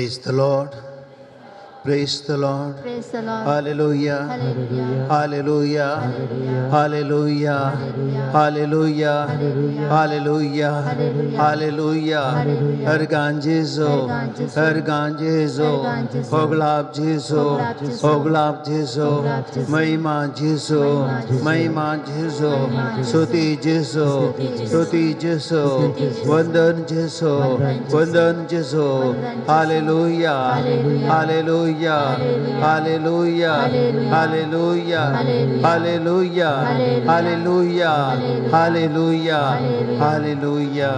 Praise the Lord. Praise the Lord. Praise the Lord. Hallelujah. Hallelujah. Hallelujah. Hallelujah. Hallelujah. Hallelujah. Hallelujah. हरगान जेजो, हरगान जेजो, होगलाब जेजो, होगलाब जेजो, महिमा जेजो, महिमा जेजो, स्तुति जेजो, स्तुति जेजो, वंदन जेजो, वंदन जेजो. Hallelujah. Hallelujah. Hallelujah. Hallelujah. Hallelujah. Hallelujah. Hallelujah. Hallelujah.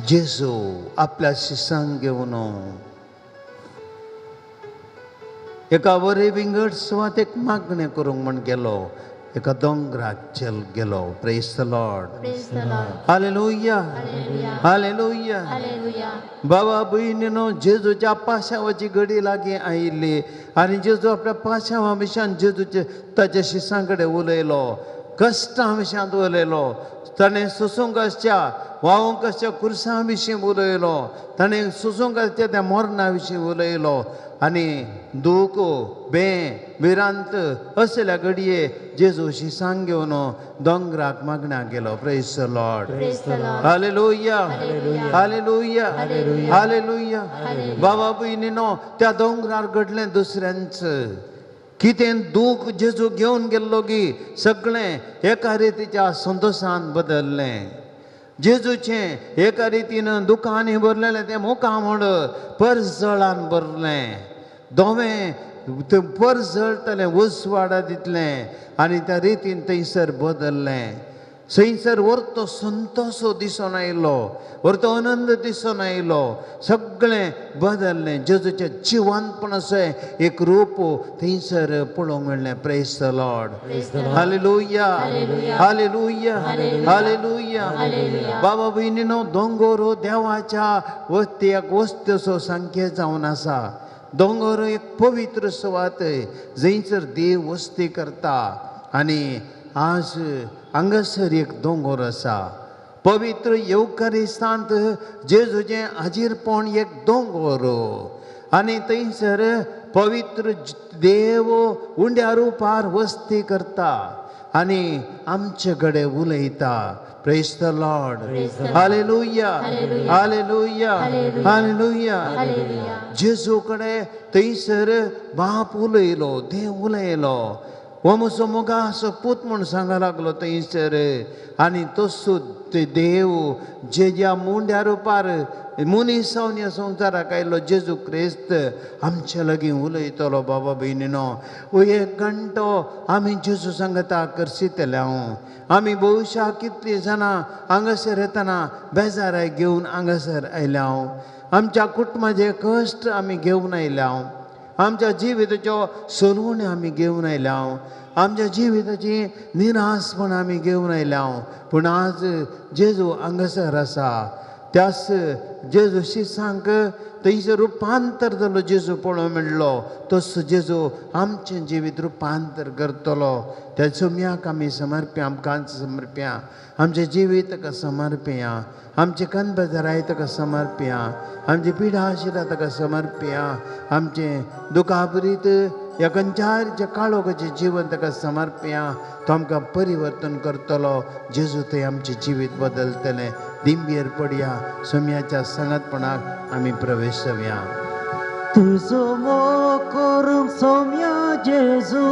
जेजू आपल्या शिसांक घेवन एका वरी विंगड सुवातेक मागणें करूंक म्हण गेलो, एका दोंगराचेर गेलो. Praise the Lord. Praise the Lord. Hallelujah. Hallelujah. Hallelujah. Hallelujah. बाबा भयणीनो, जेजूच्या पाशावाची घडी लागीं आयिल्ली आनी जेजू आपल्या पाशावा विशयान जेजूचे ताच्या शिसां कडेन उलयलो, कश्टां विशयांत उलयलो, ताणें सोसूंक आसच्या वावूंक आसच्या कुर्सां विशीं उलयलो, ताणें सोसूंक आसच्या त्या मरणा विशीं उलयलो आनी दूख बें भिरांत असल्या घडये जेजू शिसांक घेवन दोंगराक मागण्याक गेलो. Praise the Lord. Praise the Lord. Hallelujah. Hallelujah. Hallelujah. Hallelujah. बाबा भयणीनो, त्या दोंगरार घडलें दुसऱ्यांच कितें दूख जेजू घेवन गेल्लो की सगळें एका रितीच्या संतोशान बदललें. जेजूचें एका रितीन दुकांनी भरलेलें तें मुखामळ परजळान भरलें, दोवें तें परजळटलें, उजवाडा दितलें आनी त्या रितीन थंयसर बदललें. थंयसर वरतो संतोश दिसून आयलो, वरतो आनंद दिसून आयलो, सगळें बदललें. जेजूचें जिवंतपण अशें एक रूप थंयसर पळोवंक मेळ्ळें. Praise the Lord. Hallelujah. Hallelujah. Hallelujah. बाबा भयणीनो, दोंगर देवाच्या वस्त्याक वस्त्योसो संकेत जावन आसा. दोंगर एक पवित्र सुवात जंयसर देव वस्ती करता आनी आज हांगासर एक दोंगर आसा. पवित्र येवकारिस्तांत जेजूचें हाजीरपण एक दोंगर आनी थंयसर पवित्र देव उंड्या रुपार वस्ती करता आनी आमचे कडेन उलयता. Praise the Lord. Hallelujah. Hallelujah. Hallelujah. जेजू कडेन थंयसर बाप उलयलो, देव उलयलो, हो म्हजो मोगाचो पूत म्हूण सांगा लागलो थंयसर. आनी तसो देव जेज्या मुंड्या रुपार मनीस जावन ह्या संवसाराक आयलो जेजू क्रिस्त आमचे लागीं उलयतलो. बाबा भयणीनो, एक घंटो आमी जेजू सांगता करशितले हांव. आमी बहुशा कितलीं जाणां हांगासर येतना बेजाराय घेवन हांगासर आयल्या हांव. आमच्या कुटुंबाचे कश्ट आमी घेवन आयल्या हांव, आमच्या जिविताच्यो सोलवण्यो आमी घेवन आयल्या हांव, आमच्या जिविताची निराशपण आमी घेवन आयल्या हांव. पूण आज जेजू हांगासर आसा. त्यास जेजू शिसांक थंयसर रुपांतर जालो जेजू पळोवंक मेळ्ळो, तसो जेजू आमचें जिवीत रुपांतर करतलो. त्या सोम्याक आमी समर्प्या, आमकांच समर्प्या, आमचें जिवीत ताका समर्पया, आमचे कनबजराय ताका समर्पया, आमची पिडाशिरा ताका समर्पया, आमचें दुखाभरीत ह्या खंयच्याय काळोखाचें जिवन ताका समर्पया. तो आमकां परिवर्तन करतलो. जेजू थंय आमचें जिवीत बदलतलें. दिंबेर पडया, सोम्याच्या सांगातपणाक आमी प्रवेश जावया. तुजो मोग करूंक सोम्या जेजू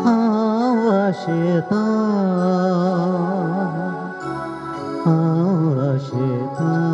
हांव आशेतां, हांव आशेतां.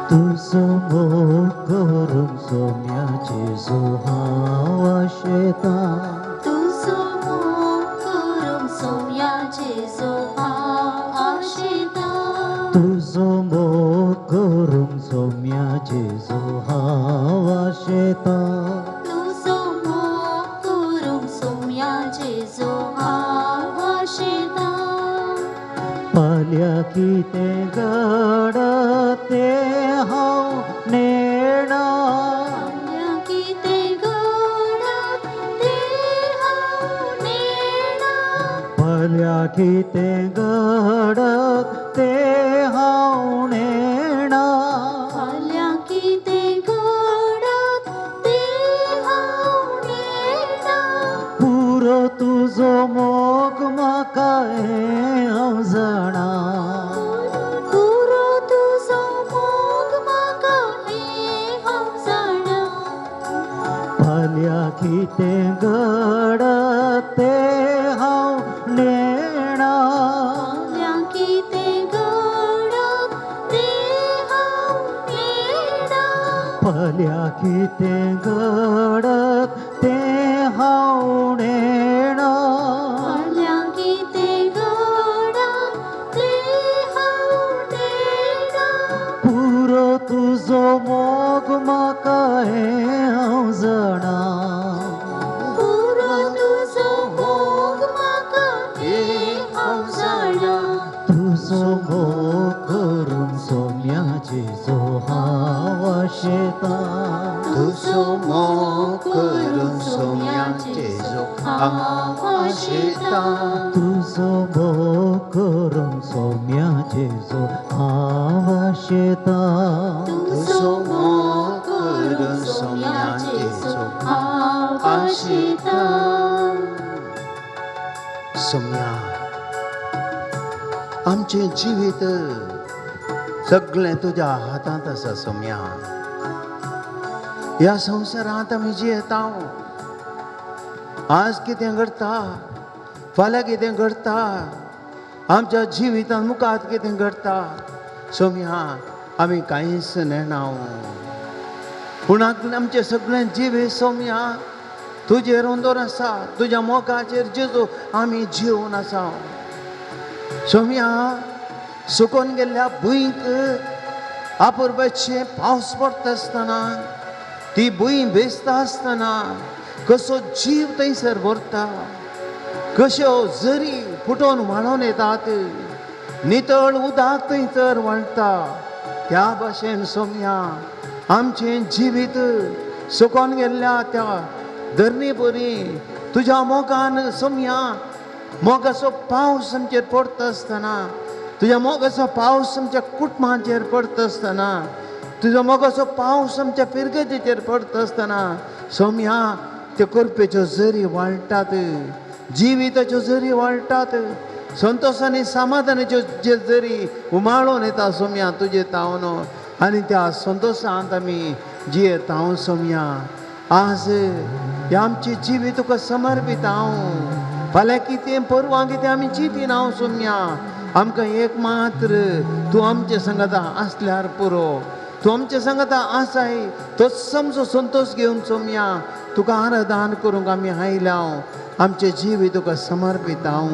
तुजो मोग करूंक सोम्या जेजू हांव आशेतां, तुजो मोग करूंक सोम्या जेजू हांव आशेतां, तुजो मोग करूंक सोम्या जेजू हांव आशेतां, तुजो मोग करूंक सोम्या जेजू हांव आशेतां. फाल्यां कितें घडत तें हांव नेणा. फाल्यां कितें घडत तें हांव नेणा. फाल्यां कितें घडत तें हांव नेणा. फाल्यां कितें घडत तें हांव नेणा. पुरो तुजो मोग म्हाका हें हांव जाणा. पुरो तुजो मोग म्हाका हें हांव जाणा. फाल्यां कितें घडत तें हांव नेणा. फाल्यां कितें घडत तें हांव नेणा. फाल्यां कितें घडत तें हांव नेणा. फाल्यां कितें घडत तें हांव नेणा. पुरो तुजो मोग म्हाका हें हांव जाणा. पुरो तुजो मोग म्हाका हें हांव जाणा. तुजो मोग करूंक सोम्या जेजू हांव आशेतां. तुजो मोग करूंक सोम्या जेजू हांव आशेतां. तुजो मोग करूंक सोम्या जेजू हांव आशेतां. तुजो मोग करूंक सोम्या जेजू हांव आशेतां. सोम्या, आमचें जिवीत सगळें तुज्या हातांत आसा सोम्या. ह्या संवसारांत आमी जियेता. आज कितें घडटा, फाल्यां कितें घडटा, आमच्या जिवितांत मुखार कितें घडटा सोम्या, आमी कांयच नेणा. पूण आमचें सगळें जिवीत सोम्या तुजेर अंदर आसा. तुज्या मोगाचेर जेजू आमी जिवन आसा सोम्या. सुकोन गेल्ल्या भुंयक आपुरबाचे पावस पडटा आसतना, ती भूंय भेजता आसतना कसो जीव थंयसर भरता, कश्यो जरी फुटोवन व्हाळोन येतात, नितळ उदक थंयसर व्हाळटा, त्या भाशेन सोम्या आमचें जिवीत सुकोन गेल्ल्या त्या धरणी बरी तुज्या मोगान सोम्या, मोगाचो पावस आमचेर पडटा आसतना, तुज्या मोगाचो पावस आमच्या कुटुंबाचेर पडटा आसतना, तुज्या मोगाचो पावस आमच्या फिरगतीचेर पडटा आसतना सोम्या, त्यो करपेच्यो जरी वाळटात, जिविताच्यो जरी वाळटात, संतोश आनी समाधानाच्यो जे जरी उमाळून येता सोम्या तुजे तावन. आनी त्या संतोशांत आमी जियेता हांव सोम्या. आज हे आमचें जिवीत तुका समर्पीत हांव. फाल्यां कितें, परवां कितें आमी चिंतीन हांव सोम्या. आमकां एक मात्र तूं आमचे संगता आसल्यार पुरो. तूं आमचे संगता आसाय तोच समजो संतोश घेवन सोम्या तुका आराधन करूंक आमी आयल्या. आमचें जिवीत तुका समर्पीत हांव.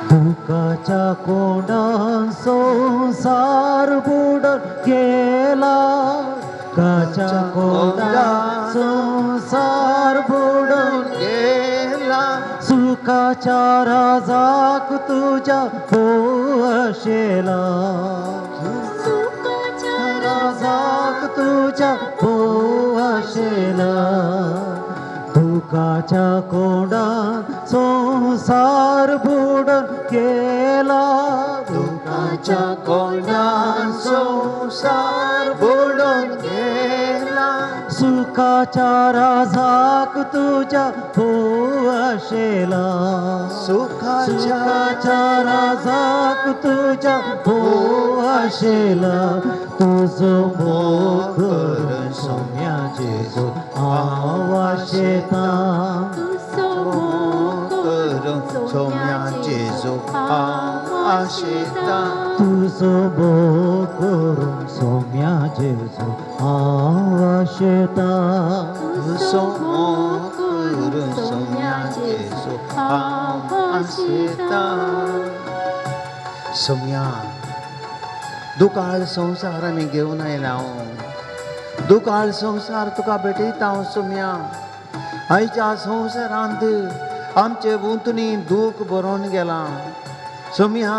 दुखाच्या कोंडान संवसार बुडून गेला. दुखाच्या कोंडान संवसार बुडून गेला. सुखाच्या राजाक तुज्या पोशेला. सुखाच्या राजाक तुज्या पोशेला. दुखाच्या कोंडान संवसार बुडून गेला. दुखाच्या कोंडान संवसार बुडून गेला. सुखाच्या राजाक तुज्या पोशेला. सुखाच्या सुखाच्या राजाक तुज्या पोशेला. तुजो मोग करून सोम्या जेजू हांव आशेतां. तुजो मोग करूंक सोम्या जेजू हांव आशेतां. तुजो मोग करूंक सोम्या जेजू हांव आशेतां. तुजो मोग करूंक सोम्या जेजू हांव आशेतां. सोम्या, दुकाळ संवसार आमी घेवन आयला हांव. दुकाळ संवसार तुका भेटयता हांव सोम्या. आयच्या संवसारांत आमचे भोंवतणी दूख बरोवन गेलां. सोम्या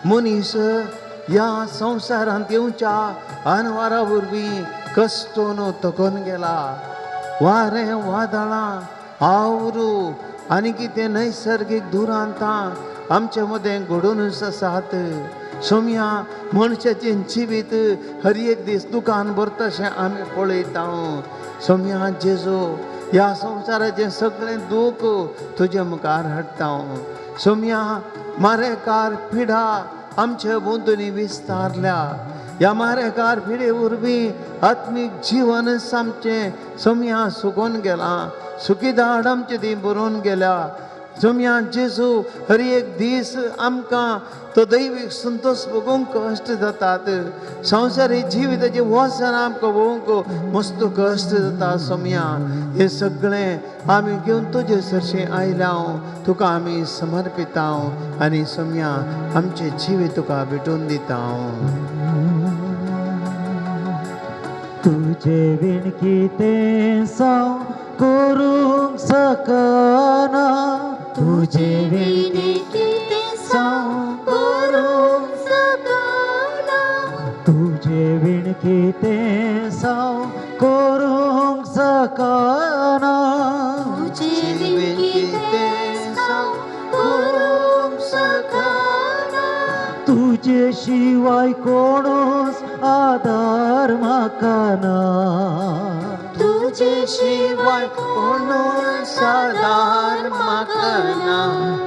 मनीस ह्या संवसारांत येवच्या अनवारा वरवीं कश्टोन थकून गेला. वारें वादळां आवरू आनी कितें नैसर्गीक दुरांतां आमचे मदें घडोवनच आसात. सोम्या मनशाचें जिवीत हर एक दीस दुकान भरता अशें आमी पळयता. सोम्या जेजू ह्या संवसाराचें सगळें दूख तुजे मुखार हाडटा. सोम्या मारेकार पिडा आमचे भोंवतणी विस्तारल्या. ह्या मारेकार पिडे वरवीं आत्मीक जिवन आमचें सोम्या सुकोवन गेलां. सुकी दाड आमचे ती बरोवन गेल्या. सोम्या जेजू हर एक दीस आमकां तो दैवीक संतोश भोगूंक कश्ट जातात. संवसारी जिविताचें वसन आमकां भोगूंक मस्त कश्ट जाता. सोम्या हें सगळें आमी घेवन तुजे सरशीं आयल्या, तुका आमी समर्पिता आनी सोम्या आमचें जिवीत तुका भेटून दिता. तुझे विण कितें हांव करूंक शकना, तुझे विण कितें हांव करूंक शकना, तुझे विण कितें हांव करूंक शकना, तुझे विण कितें हांव करूंक शकना, तुझे शिवाय कोणूच आदार म्हाका ना, तुझे शिवाय कोणूच आदार म्हाका ना.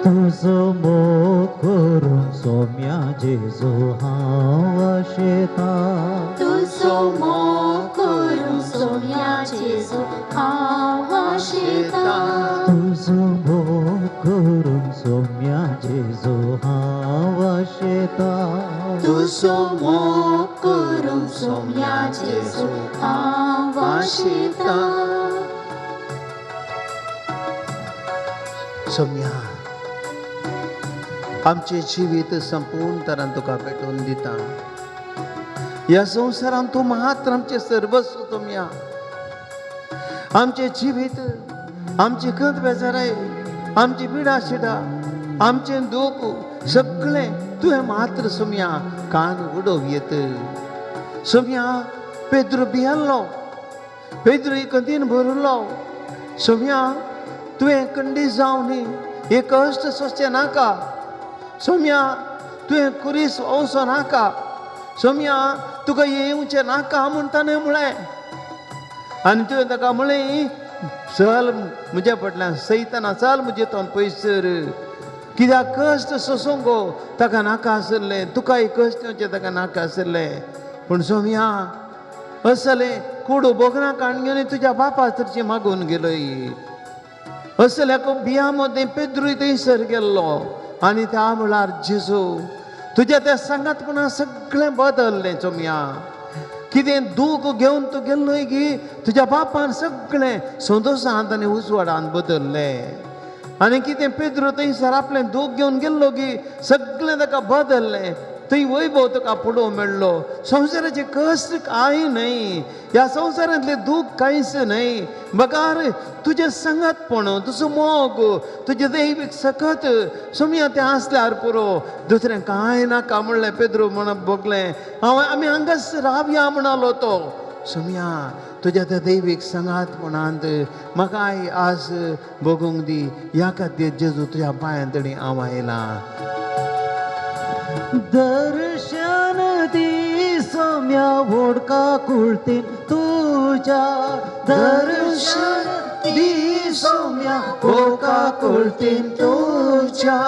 तुजो मोग करूंक सोम्या जेजू हांव आशेतां, तुजो मोग करूंक सोम्या जेजू हांव आशेतां, तुजो मोग करूंक सोम्या जेजू हांव आशेतां, तुजो मोग करूंक सोम्या जेजू हांव आशेतां. सोम्या आमचें जिवीत संपूर्ण तरान तुका भेटोवन दिता. ह्या संवसारांत तूं मात्र आमचें सर्वस्व. सोम्या आमचें जिवीत, आमची खंत बेजाराय, आमची पिडा शिडा, आमचें दूख सगळें तुवें मात्र सोम्या कान उडोव येत. सोम्या पेद्रू भियेल्लो, पेद्रू खंतीन भरिल्लो. सोम्या तुवें कंडी जावं न्ही, हे कश्ट सोंसचें नाका. सोम्या तुवें कुरीस वचो नाका. सोम्या तुका येवचें नाका म्हूण ताणें म्हळें. आनी तुवें ताका म्हळें चल म्हज्या फाटल्यान सैताना, चल म्हजे तोंड पयसर. कित्याक कश्ट सोंसूंक गो ताका नाका आशिल्लें, तुकाय कश्ट येवचें ताका नाका आशिल्लें. पूण सोम्या असलें कुडू बोगरां काण घेवन तुज्या बापा थंयची मागून गेलोय. असल्या बिया मदें पेद्रूय थंयसर गेल्लो आनी त्या वेळार जेजू तुज्या त्या सांगातपणा सगळें बदल्लें. सोम्या कितें दूख घेवन तूं गेल्लोय की तुज्या बापान सगळें संतोशांत आनी उजवाडान बदल्लें. आनी कितें पेद्रू थंयसर आपलें दूख घेवन गेल्लो की सगळें ताका बदल्लें. थंय वैभव तुका पळोवंक मेळ्ळो. संवसाराचें कश्ट कांय न्हय, ह्या संवसारांतलें दूख कांयच न्हय, बगार तुजें सांगातपण, तुजो मोग, तुजें दैवीक सकत सोम्या तें आसल्यार पुरो, दुसरें कांय नाका म्हणलें पेद्रू म्हणप भोगलें. हांव आमी हांगाच रावया म्हणालो तो. सोम्या तुज्या त्या दैवीक सांगातपणांत म्हाकाय आज भोगूंक दी. ह्या खातीर जेजू तुज्या पांयां तडी हांव आयलां. दर्शन दी सोम्या व्हडका कुळतीन तुज्या, दर्शन दी सोम्या व्हडका कुळतीन तुज्या,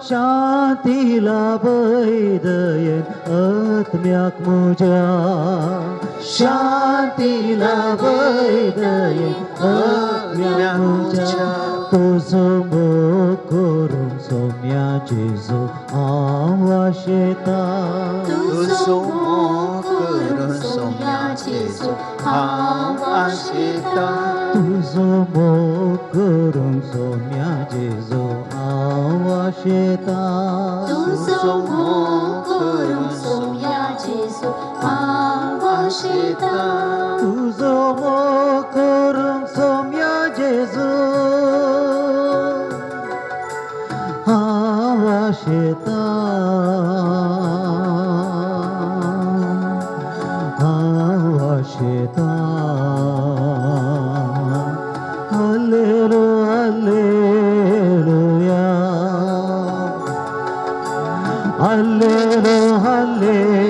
शांती लाभय दयेन आत्म्याक म्हज्या, शांती लाभय दयेन आत्म्याक म्हज्या, तुजो मोग करूंक सोम्या जेजू हांव आशेतां, तुजो मोग करूंक सोम्या जेजू हांव आशेतां, तुजो मोग करूंक सोम्या जेजू हांव आशेतां, तुजो मोग करूंक सोम्या जेजू हांव आशेतां, तुजो मोग करूंक सोम्या जेजू, वाशेता. Hallelujah, hallelujah, hallelujah, hallelujah,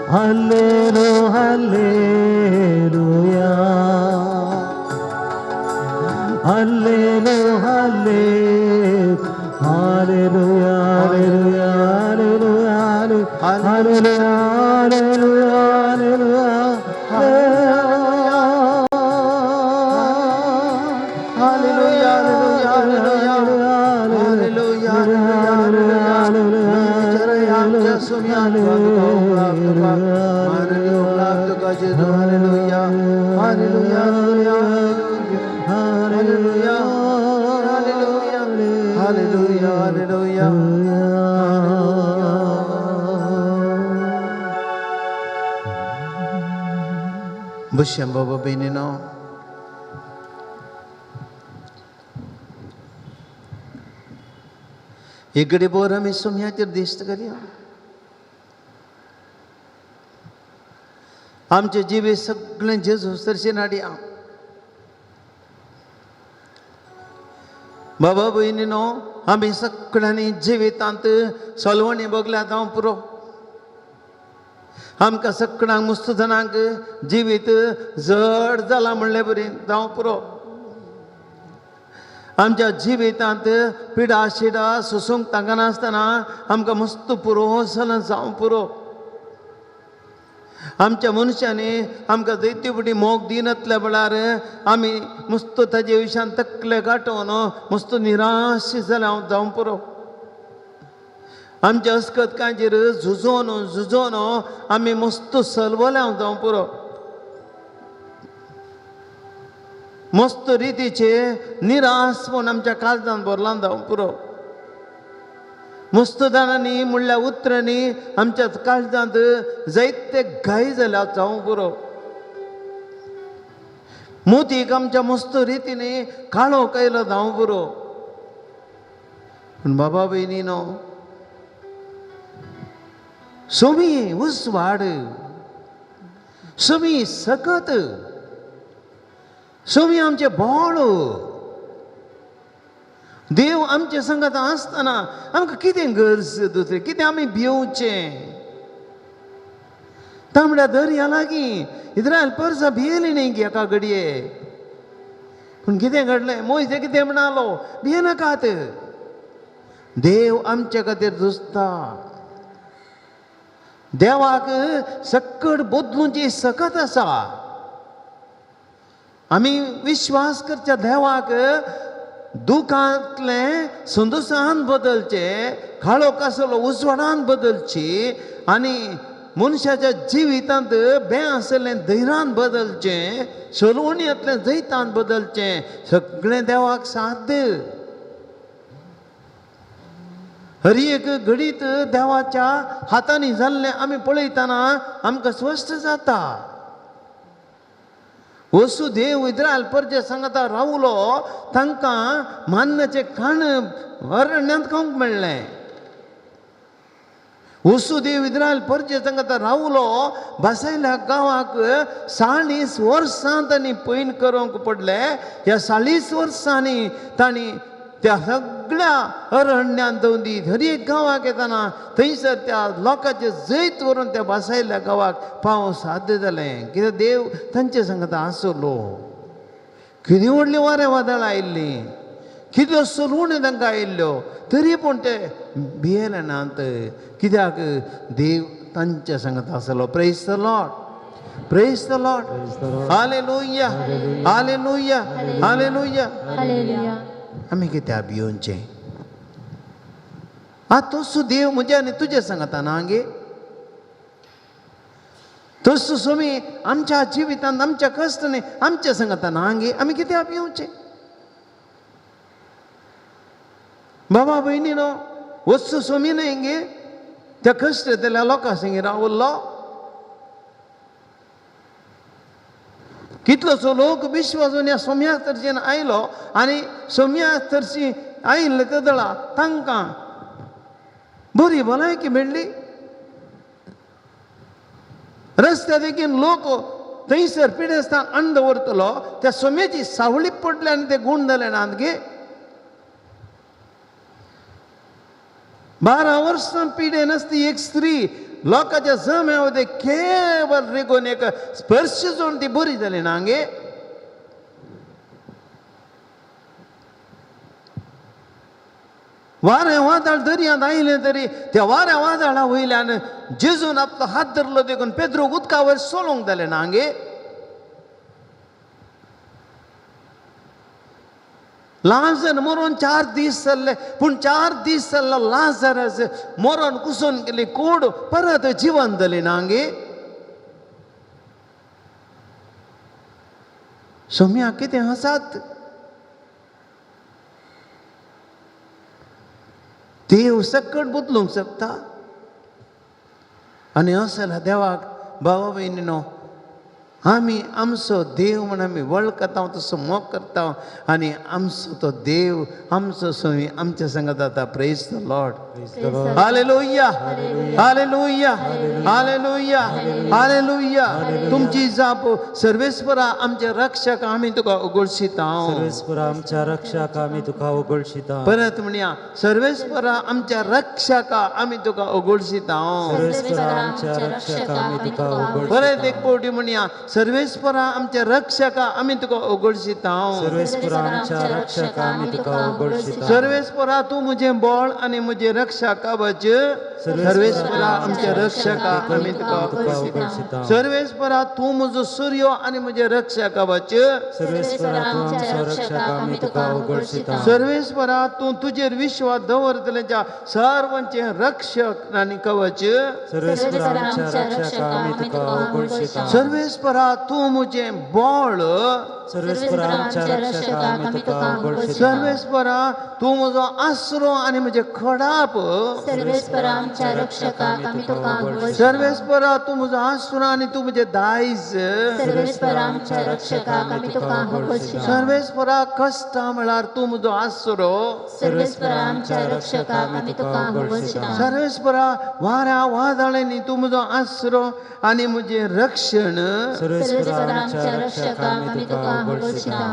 hallelujah, hallelujah, hallelujah, hallelujah, hallelujah, hallelujah, hallelujah, hallelujah, hallelujah, hallelujah, hallelujah. आमच्या सोम्या तुका मानली उपलाभ तुका जेजू. Hallelujah, hallelujah, hallelujah, hallelujah, hallelujah, hallelujah. बश्यां बाबा भयणीनो, एक घडी बोर आमी सोम्याचेर दिश्ट करया. आमचे जिवीत सगळें जेजू सरशीन हाडया. बाबा भयणीनो, आमी सगळ्यांनी जिवितांत सलवणी भोगल्यात हांव पुरो. आमकां सगळ्यांक मुस्त जाणांक जिवीत जड जालां म्हणले बरी जावं पुरो. आमच्या जिवितांत पिडा शिडा सोसूंक तांकनासतना आमकां मस्त पुरो जालां जावं पुरो. आमच्या मनशांनी आमकां जायते फावटी मोग दिनातल्या वेळार आमी मस्त ताजे विशयान तकले गांठोवन मस्त निराश जाल्या जावं पुरो. आमच्या अस्कतकांचेर झुजोन झुजोन आमी मस्त सलवल्या जावं पुरो. मस्त रितीचे निराश म्हूण आमच्या काळजान भरलां जावं पुरो. मस्त जाणांनी म्हणल्या उतरांनी आमच्या काळजांत जायते घाय जाल्या जावं पुरो. मोतीक आमच्या मस्त रितीने काळो कायलो जावं पुरो. पूण बाबा भयणीनो, सोमी उजवाड, सोमी सकत, सोमी आमचे बोळ, देव आमचे संगत आसतना आमकां कितें गरज दुसरें कितें आमी भिवचें? तांबड्या दर्या लागीं इस्रायल परसा भियेली न्ही एका घडये. पूण कितें घडलें? मोयजे कितें म्हणालो? भियेनाकात, देव आमचे खातीर झुजता. देवाक सकट बदलूंची सकत आसा. आमी विश्वास करच्या देवाक दुखांतलें संतोशान बदलचें, काळो कासलो उजवाडान बदलची आनी मनशाच्या जिवितांत बें आसलें धैर्यान बदलचें, सलोवणींतलें जैतान बदलचें, सगळें देवाक साध्य. हर एक घडीत देवाच्या हातांनी जाल्लें आमी पळयतना आमकां स्पश्ट जाता. वसू देव इस्रायल परजे सांगता रावलो, तांकां मान्नाचें खाण अरण्यांत खावंक मेळ्ळें. वसू देव इस्रायल परजे सांगता रावलो, बसयल्या गांवाक 40 वर्सां तांणी पयण करूंक पडले. ह्या 40 वर्सांनी तांणी त्या सगळ्या अरण्यांत दवरी हर एक गांवाक येतना थंयसर त्या लोकांचे जैत व्हरून त्या बसयल्ल्या गांवाक पावस साध्य जालें. कित्याक देव तांचे सांगता आसलो. कितें व्हडलीं वारें वादळां आयिल्लीं, कितल्यो सलवण्यो तांकां आयिल्ल्यो, तरी पूण ते भियेले नात. कित्याक देव तांचे सांगता आसलो. Praise the Lord, praise the Lord. Hallelujah, hallelujah, hallelujah. आमी कित्याक भियोवचें? आतां तसो देव म्हज्या आनी तुजें सांगता ना गे. तसो सोमी आमच्या जिवितांत आमच्या कश्टांनी आमच्या सांगता ना गे. आमी कित्याक भियोवचें? बाबा भयणीनो, वस्तू सोमी न्हय गे त्या कश्ट जाल्या लोकां संगी रावल्लो. कितलोसो लोक विश्वासून ह्या सोम्या तर्शीन आयलो आनी सोम्या तर्शी आयिल्ले तेदळा तांकां बरी भलायकी मेळ्ळी. रस्त्या देखीन लोक थंयसर पिडेस्तान अन्न दवरतलो त्या सोम्याची सावळी पडली आनी ते गूण जाले नात गे. 12 वर्सां पिडे नासती एक स्त्री लोकांच्या जम्या वते केवळ रिगोन एक स्पर्श जोडून ती बरी जाली ना गे. वारें वादळ दर्यांत आयलें तरी त्या वाऱ्या वादळा वयल्यान जेजून आपलो हात धरलो देखून पेद्रोक उदका वयर सोलोंक जालें ना गे. लाजर मरोन 4 दीस जाल्ले, पूण 4 दीस जाल्लो लाजरस मरोन कुसून गेली कूड परत जिवन जाली ना गे. सोम्या कितें आसात? देव सकट बदलूंक शकता. आनी असल्या देवाक भावा भयणीनो आमी आमचो देव म्हण आमी वळखता, तसो मोग करता आनी आमचो तो देव आमचो स्वामी आमच्या संगत जाता. Praise the Lord. Hallelujah, hallelujah, hallelujah, hallelujah. तुमची जाप सर्वेस्परा आमच्या रक्षक आमी तुका उगडशिता. सर्वेस्परा आमच्या रक्षक आमी तुका उगडशिता. परत म्हणया, सर्वेस्परा आमच्या रक्षका आमी तुका उगडशिता. सर्वेस्परा आमच्या रक्षक आमी तुका उगडशिता. परत एक पावटी म्हणया, सर्वेस्परा आमच्या रक्षका आमी तुका उगडशिता. सर्वेस्परा आमच्या रक्षका आमी तुका उगडशिता. सर्वेस्परा तूं म्हजें बळ आनी म्हजें रक्षा कवच. सर्वेस्परा आमच्या रक्षका आमी तुका उगडशिता. सर्वेस्परा तूं म्हजो सूर्य आनी म्हजें रक्षा कवच. सर्वेस्परा तूं आमचो रक्षक आमी तुका उगडशिता. सर्वेस्परा तूं तुजेर विश्वास दवरतल्याच्या सर्वांचें रक्षक आनी कवच. सर्वेस्परा आमच्या रक्षका आमी तुका उगडशिता. सर्वेस्परा तूं म्हजें बळ. सर्वेस्परा आमच्या रक्षका आमी तुका उगडशिता. सर्वेस्परा तूं म्हजो आसरो आनी म्हजें खडाप. सर्वेस्परा आमच्या रक्षकाक आमी तुका उगडशिता. सर्वेस्परा तूं म्हजो आसरो आनी तूं म्हजें दायज. सर्वेस्परा आमच्या रक्षकाक आमी तुका उगडशिता. सर्वेस्परा कश्टां म्हळ्यार तूं म्हजो आसरो. सर्वेस्परा आमच्या रक्षकाक आमी तुका उगडशिता. सर्वेस्परा वाऱ्या वादळांनी तूं म्हजो आसरो आनी म्हजें रक्षण. सर्वेस्परा आमच्या रक्षकाक आमी तुका उगडशिता.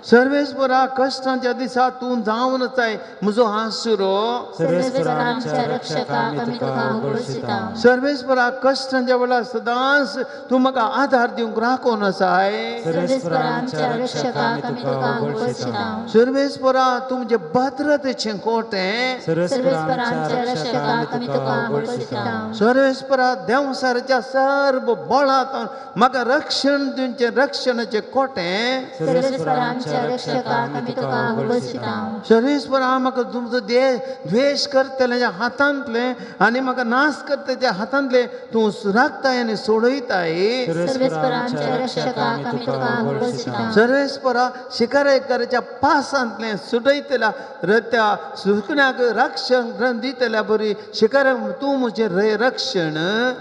सर्वेस्परा कश्टांच्या दिसा तूं जावन जाय म्हजो आसरो. सर्वेस्परा आमच्या रक्षकाक आमी तुका उगडशिता. सर्वेस्परा कश्टांच्या वेळार सदांच तूं म्हाका आधार दिवंक राखून आसाय. सर्वेस्परा आमच्या रक्षकाक आमी तुका उगडशिता. सर्वेस्परा तूं म्हजें भद्रतेचें कोटें. सर्वेस्परा आमच्या रक्षकाक आमी तुका उगडशिता. सर्वेस्परा देंवसाराच्या सर्व बळांत म्हाका रक्षण दिवचें रक्षणाचें कोटें. सर्वेस्परा आमच्या रक्षकाक आमी तुका उगडशिता. सर्वेस्परा म्हाका तुमचो द्वेश करतल्याच्या हातांतलें आनी म्हाका नाश करतल्याच्या हातांतलें तूं राखताय आनी सोडयताय. सर्वेस्परा आमच्या रक्षकाक आमी तुका उगडशिता. सर्वेस्परा शिकारेकराच्या पासांतलें सुटयतल्या त्या सुकण्याक रक्षण दितल्या बरी शिकाऱ्याक तूं म्हजें रक्षण.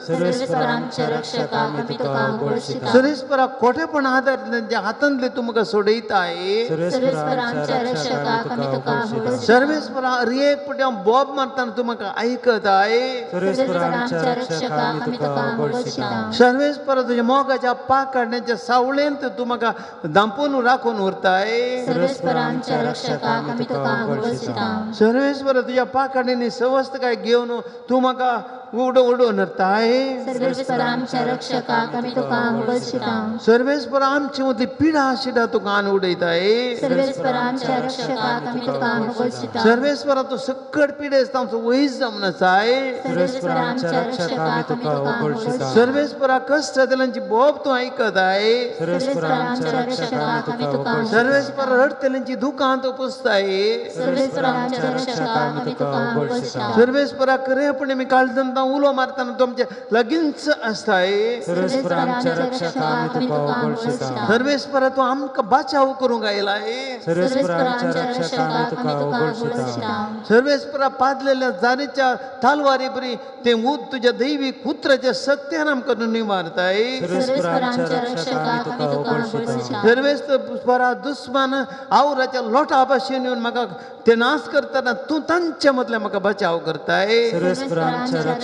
सर्वेस्परा आमच्या रक्षकाक आमी तुका उगडशिता. सर्वेस्परा कोठेपण आधार तेंच्या हातांतलें तूं म्हाका सोडयताय. सर्वेस्परा आमच्या रक्षकाक आमी तुका उगडशिता. सर्वेस्परा एक पटी हांव बोब मारतना तूं म्हाका आयकताय. सर्वेस्परा आमच्या रक्षकाक आमी तुका उगडशिता. सर्वेस्परा तुज्या मोगाच्या पाकाडण्याच्या सावळेंत तूं म्हाका दांपून राखून उरताय. सर्वेस्परा आमच्या रक्षकाक आमी तुका उगडशिता. सर्वेस्परा तुज्या पाकाडण्यांनी सवस्तकाय घेवन तूं म्हाका उडो उडोवन व्हरताय. सर्वेस्परा आमच्या रक्षकाक आमी तुका उगडशिता. सर्वेस्परा आमचे मदली पिडा शिडा तुका आन उडयताय. सर्वेस्परा आमच्या रक्षकाक आमी तुका उगडशिता. सर्वेस्परा तूं सकट पिडेस्त आमचो वयस जावन आसाय. सर्वेस्परा आमच्या रक्षकाक आमी तुका उगडशिता. सर्वेस्परा कश्ट जातल्यांची बोब तूं आयकताय. सर्वेस्परा आमच्या रक्षकाक आमी तुका उगडशिता. सर्वेस्परा रडटल्यांची दुकां तूं पुसताय. सर्वेस्परा आमच्या रक्षकाक आमी तुका उगडशिता. सर्वेस्परा खरेपणी मी काळजांत उलो मारतना तूं आमच्या लागींच आसताय. सर्वेस्परा आमच्या रक्षकाक आमी तुका उगडशिता. सर्वेस्परा तूं आमकां बाचाव करूंक आयलाय. सर्वेस्परा आमच्या रक्षकाक आमी तुका उगडशिता. सर्वेस्परा पादलेल्या जारीच्या तालवारी बरी ते तुज्या दैवीक उतराच्या सक्त्यान आमकां निवारताय. सर्वेस्परा आमच्या रक्षकाक आमी तुका उगडशिता. सर्वेस्परा दुस्मान आवराच्या लोटा भाशेन येवन म्हाका ते नाश करतना तूं तांच्या मदल्या म्हाका बचाव करताय. सर्वेस्परा आमच्या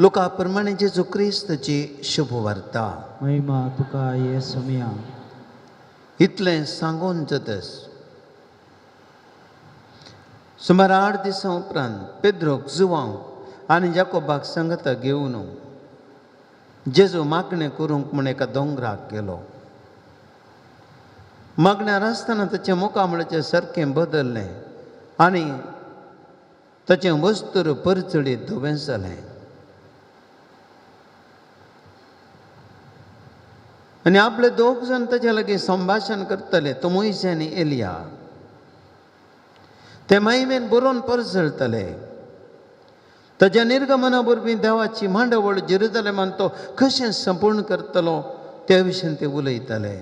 लोका प्रमाणे जेजू क्रिस्ताची शुभवार्ता. महिमा तुका ये सोमया. इतलें सांगून जातस सुमार 8 दिसां उपरांत पेद्रोक जुवांव आनी जाकोबाक सांगता घेवन जेजू मागणें करूंक म्हूण एका दोंगराक गेलो. मागण्यार आसतना ताचें मुखामळाचें सारकें बदल्लें आनी ताचें वस्त्र परचळीत धवें जालें. आनी आपले दोग जाण ताच्या लागीं संभाशण करतले, तो मोयसे आनी एलिया. ते मायमेन बरोवन परजळतले. ताच्या निर्गमना वरवीं देवाची मांडावळ जेरुजलेमान तो कशें संपूर्ण करतलो त्या विशीं ते उलयतले.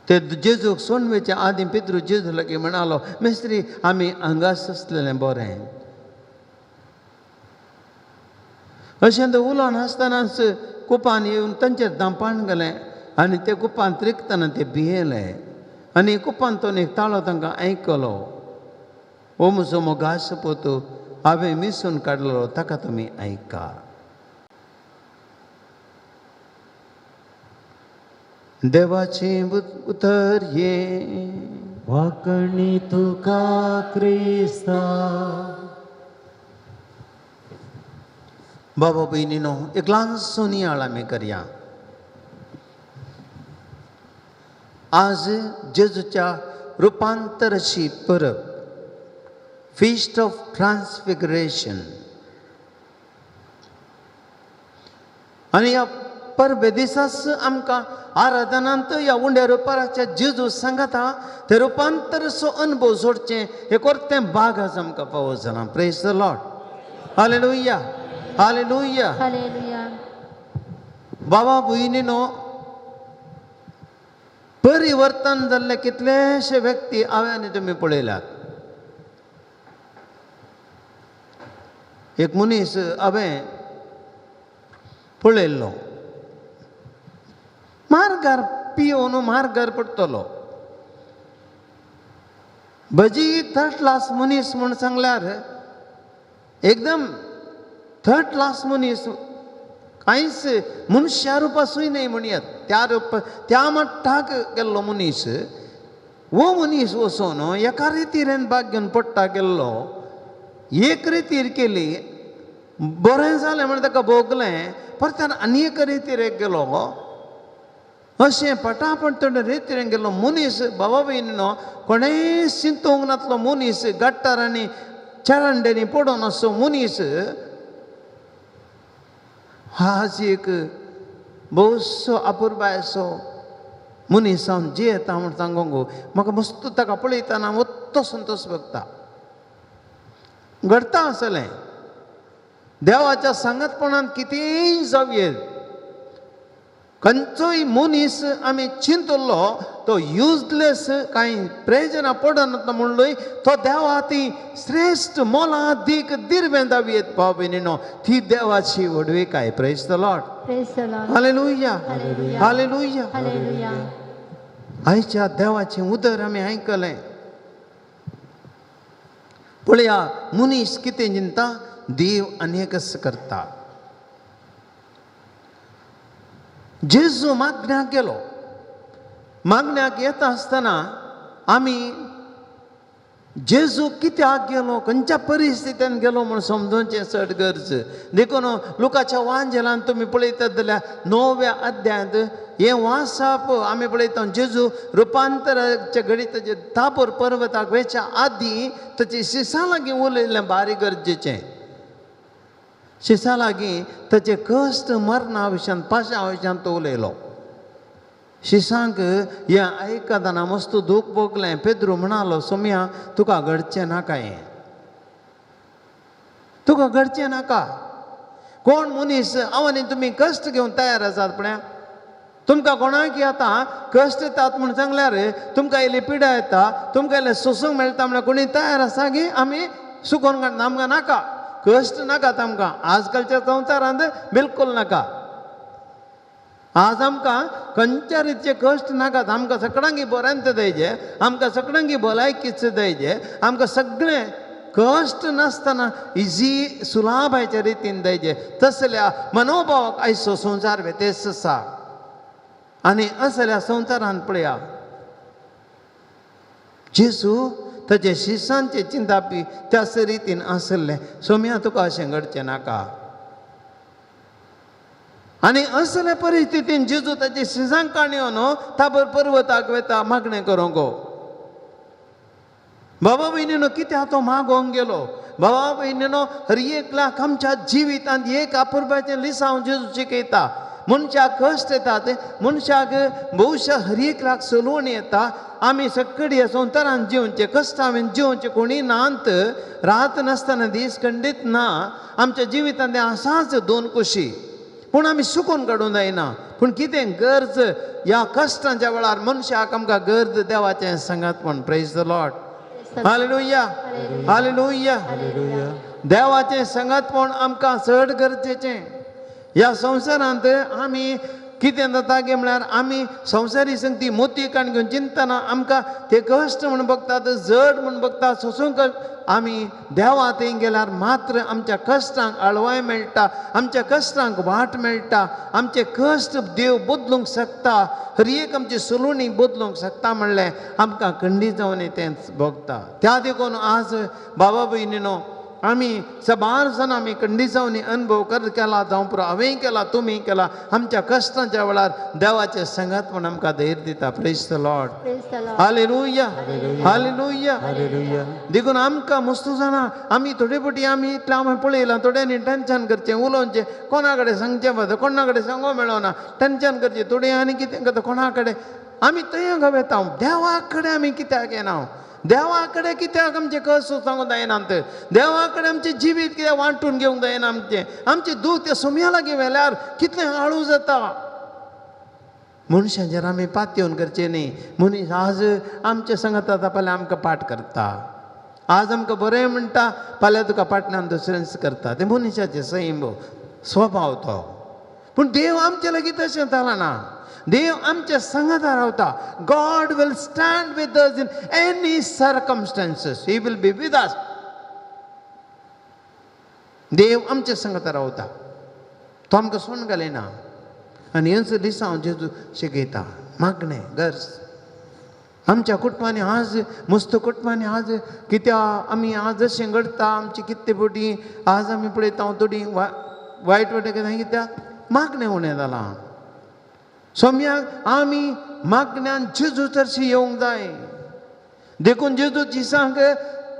ते जेजूक सोडवेच्या आदीं पेद्रू जेजू लागीं म्हणालो, मेस्त्री आमी हांगाच आसलेलें बरें. अशें ते उलोवन आसतनाच कुपान येवन तांचेर दांपाण गेलें आनी ते कुपान त्रिकतना ते भियेले आनी कुपान तो एक ताळो तांकां आयकलो, ओ म्हजो मोगास पूत, हांवें मिसून काडलो ताका तुमी आयका. देवाचें उतर हें. वाकणी तुका क्रिस्ता. बाबा भयणीनो, एक ल्हानसो नियाळ आमी करया. आज जेजूच्या रुपांतराची परब, फिस्ट ऑफ ट्रान्सफिगरेशन, आनी ह्या परबे दिसाच आमकां आराधनांत ह्या उंड्या रुपाराच्या जेजू सांगता ते रुपांतराचो अनुभव जोडचें एक वरतें भाग आज आमकां फावो जालां. Praise the Lord. Hallelujah, hallelujah. Hallelujah. बाबा भयणीनो, परिवर्तन जाल्ले कितलेशे व्यक्ती हांवें आनी तुमी पळयल्यात. एक मनीस हांवें पळयल्लो, मार्गार पियोवन मार्गार पडटलो. भजी थर्ड क्लास मनीस म्हूण सांगल्यार एकदम थर्ड क्लास मनीस, कांयच मनशा रुपासूय न्हय म्हणयात, त्या रूप त्या मट्टाक गेल्लो मनीस. हो मनीस वचोन एका रितीरेन भाग घेवन पडटा गेल्लो, एक रितीर केली बरें जालें म्हण ताका भोगलें, परत आनी एक रितीर गेलो. अशें पटापट थोडे रितीरेन गेल्लो मनीस बाबा भयणीनो, कोणेय चिंतूंक नातलो मनीस, गट्टार आनी चरंडेनी पडून असो मनीस आज एक भोवसो अपुरबायसो मनीस हांव जियेता म्हूण सांगूंक म्हाका मस्त ताका पळयतना मत्तो संतोश भोगता. घडता आसलें देवाच्या सांगातपणान कितेंय जावये, खंयचोय मनीस आमी चिंतलो तो युजलेस कांय प्रयोजना पडना म्हणलोय तो देवा ती श्रेश्ठ मोलादीक दिर्वें दावयेत भाव भयणीनो, ती देवाची व्हडविकाय. Praise the Lord. Praise the Lord. Hallelujah, hallelujah. Hallelujah. Hallelujah. आयच्या देवाचें उतर आमी आयकलें. पळया मनीस कितें चिंता, देव अनेकच करता. जेजू मागण्याक गेलो. मागण्याक येता आसतना आमी जेजू कित्याक गेलो, खंयच्या परिस्थितीन गेलो म्हूण समजोवचें चड गरज. देखून लुकाच्या वांजेलान तुमी पळयतात जाल्यार 9व्या अध्यायांत हें वाचप आमी पळयता. जेजू रुपांतराच्या घडी ताचे ताबोर पर्वताक वेच्या आदीं ताचे शिसां लागीं उलयल्लें बारी गरजेचें. शिसां लागीं ताचे कश्ट मरणा विशयान पाशा विशयान तो उलयलो. शिसांक हें आयकतना मस्त दूख भोगलें. पेद्रू म्हणालो, सोम्या तुका घडचें नाका, हें तुका घडचें नाका. कोण मनीस हांव आनी तुमी कश्ट घेवन तयार आसात पळया, तुमकां कोणाक आतां कश्ट येतात म्हूण सांगल्यार तुमकां इल्ली पिडा येता, तुमकां इल्लें सोसूंक मेळटा म्हळ्यार कोणी तयार आसा की आमी सुकोवन काडटा, आमकां नाका कश्ट नाकात आमकां. आजकालच्या संवसारांत बिलकूल नाका. आज आमकां खंयच्या रितीचे कश्ट नाकात, आमकां सगळ्यांकी बरेंच दयजे, आमकां सगळ्यांकी भलायकीच दयजे, आमकां सगळें कश्ट नासतना इजी सुलाभायच्या रितीन दयचे तसल्या मनोभावाक आयचो संवसार व्यतेस आसा. आनी असल्या संवसारान पळया जेजू ताचे शिसांचे चिंतापी त्याच रितीन आसलें. सोम्या तुका अशें घडचें नाका. आनी असल्या परिस्थितीन जेजू ताचे शिसांक काणयो न्हू ताबर पर्वताक वेता मागणें करूंक. बाबा भयणीनो कित्याक तो मागोवंक गेलो? बाबा भयणीनो हर एकल्याक आमच्या जिवितांत एक अपुरबायेचें लिसांव जेजू शिकयता. मनशाक कश्ट येतात, मनशाक भोवशा हर एकल्याक सलवण येता. आमी सगळी संवसारान जिवचे कश्टांनी जिवचे कोणी नात, रात नासतना दीस खंडीत ना. आमच्या जिवितांत तें आसाच दोन कुशी, पूण आमी सुकून काडूंक जायना. पूण कितें गरज ह्या कश्टांच्या वेळार मनशाक आमकां गरज देवाचें सांगातपण. Praise the Lord. Hallelujah, hallelujah. देवाचें सांगातपण आमकां चड गरजेचें. ह्या संवसारांत आमी कितें जाता गे म्हळ्यार आमी संवसारी संगती मोती काण घेवन चिंतना आमकां ते कश्ट म्हूण बगतात, जड म्हूण बगतात, सोसूंक. आमी देवा थंय गेल्यार मात्र आमच्या कश्टांक आळवाय मेळटा, आमच्या कश्टांक वाट मेळटा, आमचे कश्ट देव बदलूंक शकता, हर एक आमची सलुणी बदलूंक शकता म्हणलें आमकां खंडीत जावन तें भोगता. त्या देखून आज बाबा भयणीनो आमी सबार जाणां आमी कंडिसांनी अनुभव कर केला, जावं पुरो हांवेंय केला, तुमी केला. आमच्या कश्टांच्या वेळार देवाचें सांगात म्हूण आमकां धैर्य दिता. Praise the Lord. Hallelujah, hallelujah. देखून आमकां मस्त जाणां आमी थोडे फावटी आमी इतलें आमी पळयलां, थोड्यांनी टेंशन करचें, उलोवचें, कोणा कडेन सांगचें पडटा, कोणा कडेन सांगो मेळना, टेंशन करचें, थोडे आनी कितें करता कोणा कडेन. आमी थंय वेता, देवा कडेन आमी कित्याक येना? देवा कडेन कित्याक आमचें कश्ट सांगूंक जायना? देवा कडेन आमचें जिवीत कित्याक वांटून घेवंक जायना? आमचें आमचें दूख त्या सोम्या लागीं व्हेल्यार कितलें हाळू जाता. मनशांचेर आमी पातयेवन करचें न्ही. मनीस आज आमचे सांगता आतां फाल्यां आमकां पाठ करता, आज आमकां बरें म्हणटा, फाल्यां तुका पाटल्यान दुसरेंच करता. तें मनशाचें सैम स्वभाव तो. पूण देव आमचे लागीं तशें जालां ना. देव आमच्या संगता रावता. God will stand with us in any circumstances. He will be with us. देव आमच्या संगता रावता, तो आमकां सोडून घालिना. आनी हेंच दिसा हांव जेजू शिकयता मागणें गरज. आमच्या कुटुंबांनी आज मस्त कुटुंबांनी आज कित्याक आमी आज अशें घडटा, आमची कितले फावटी आज आमी पळयता थोडी वायट वाटे कितें कित्याक मागणें उणें जालां. सोम्याक आमी मागण्यान जेजू चडशी येवंक जाय. देखून जेजू दिसांक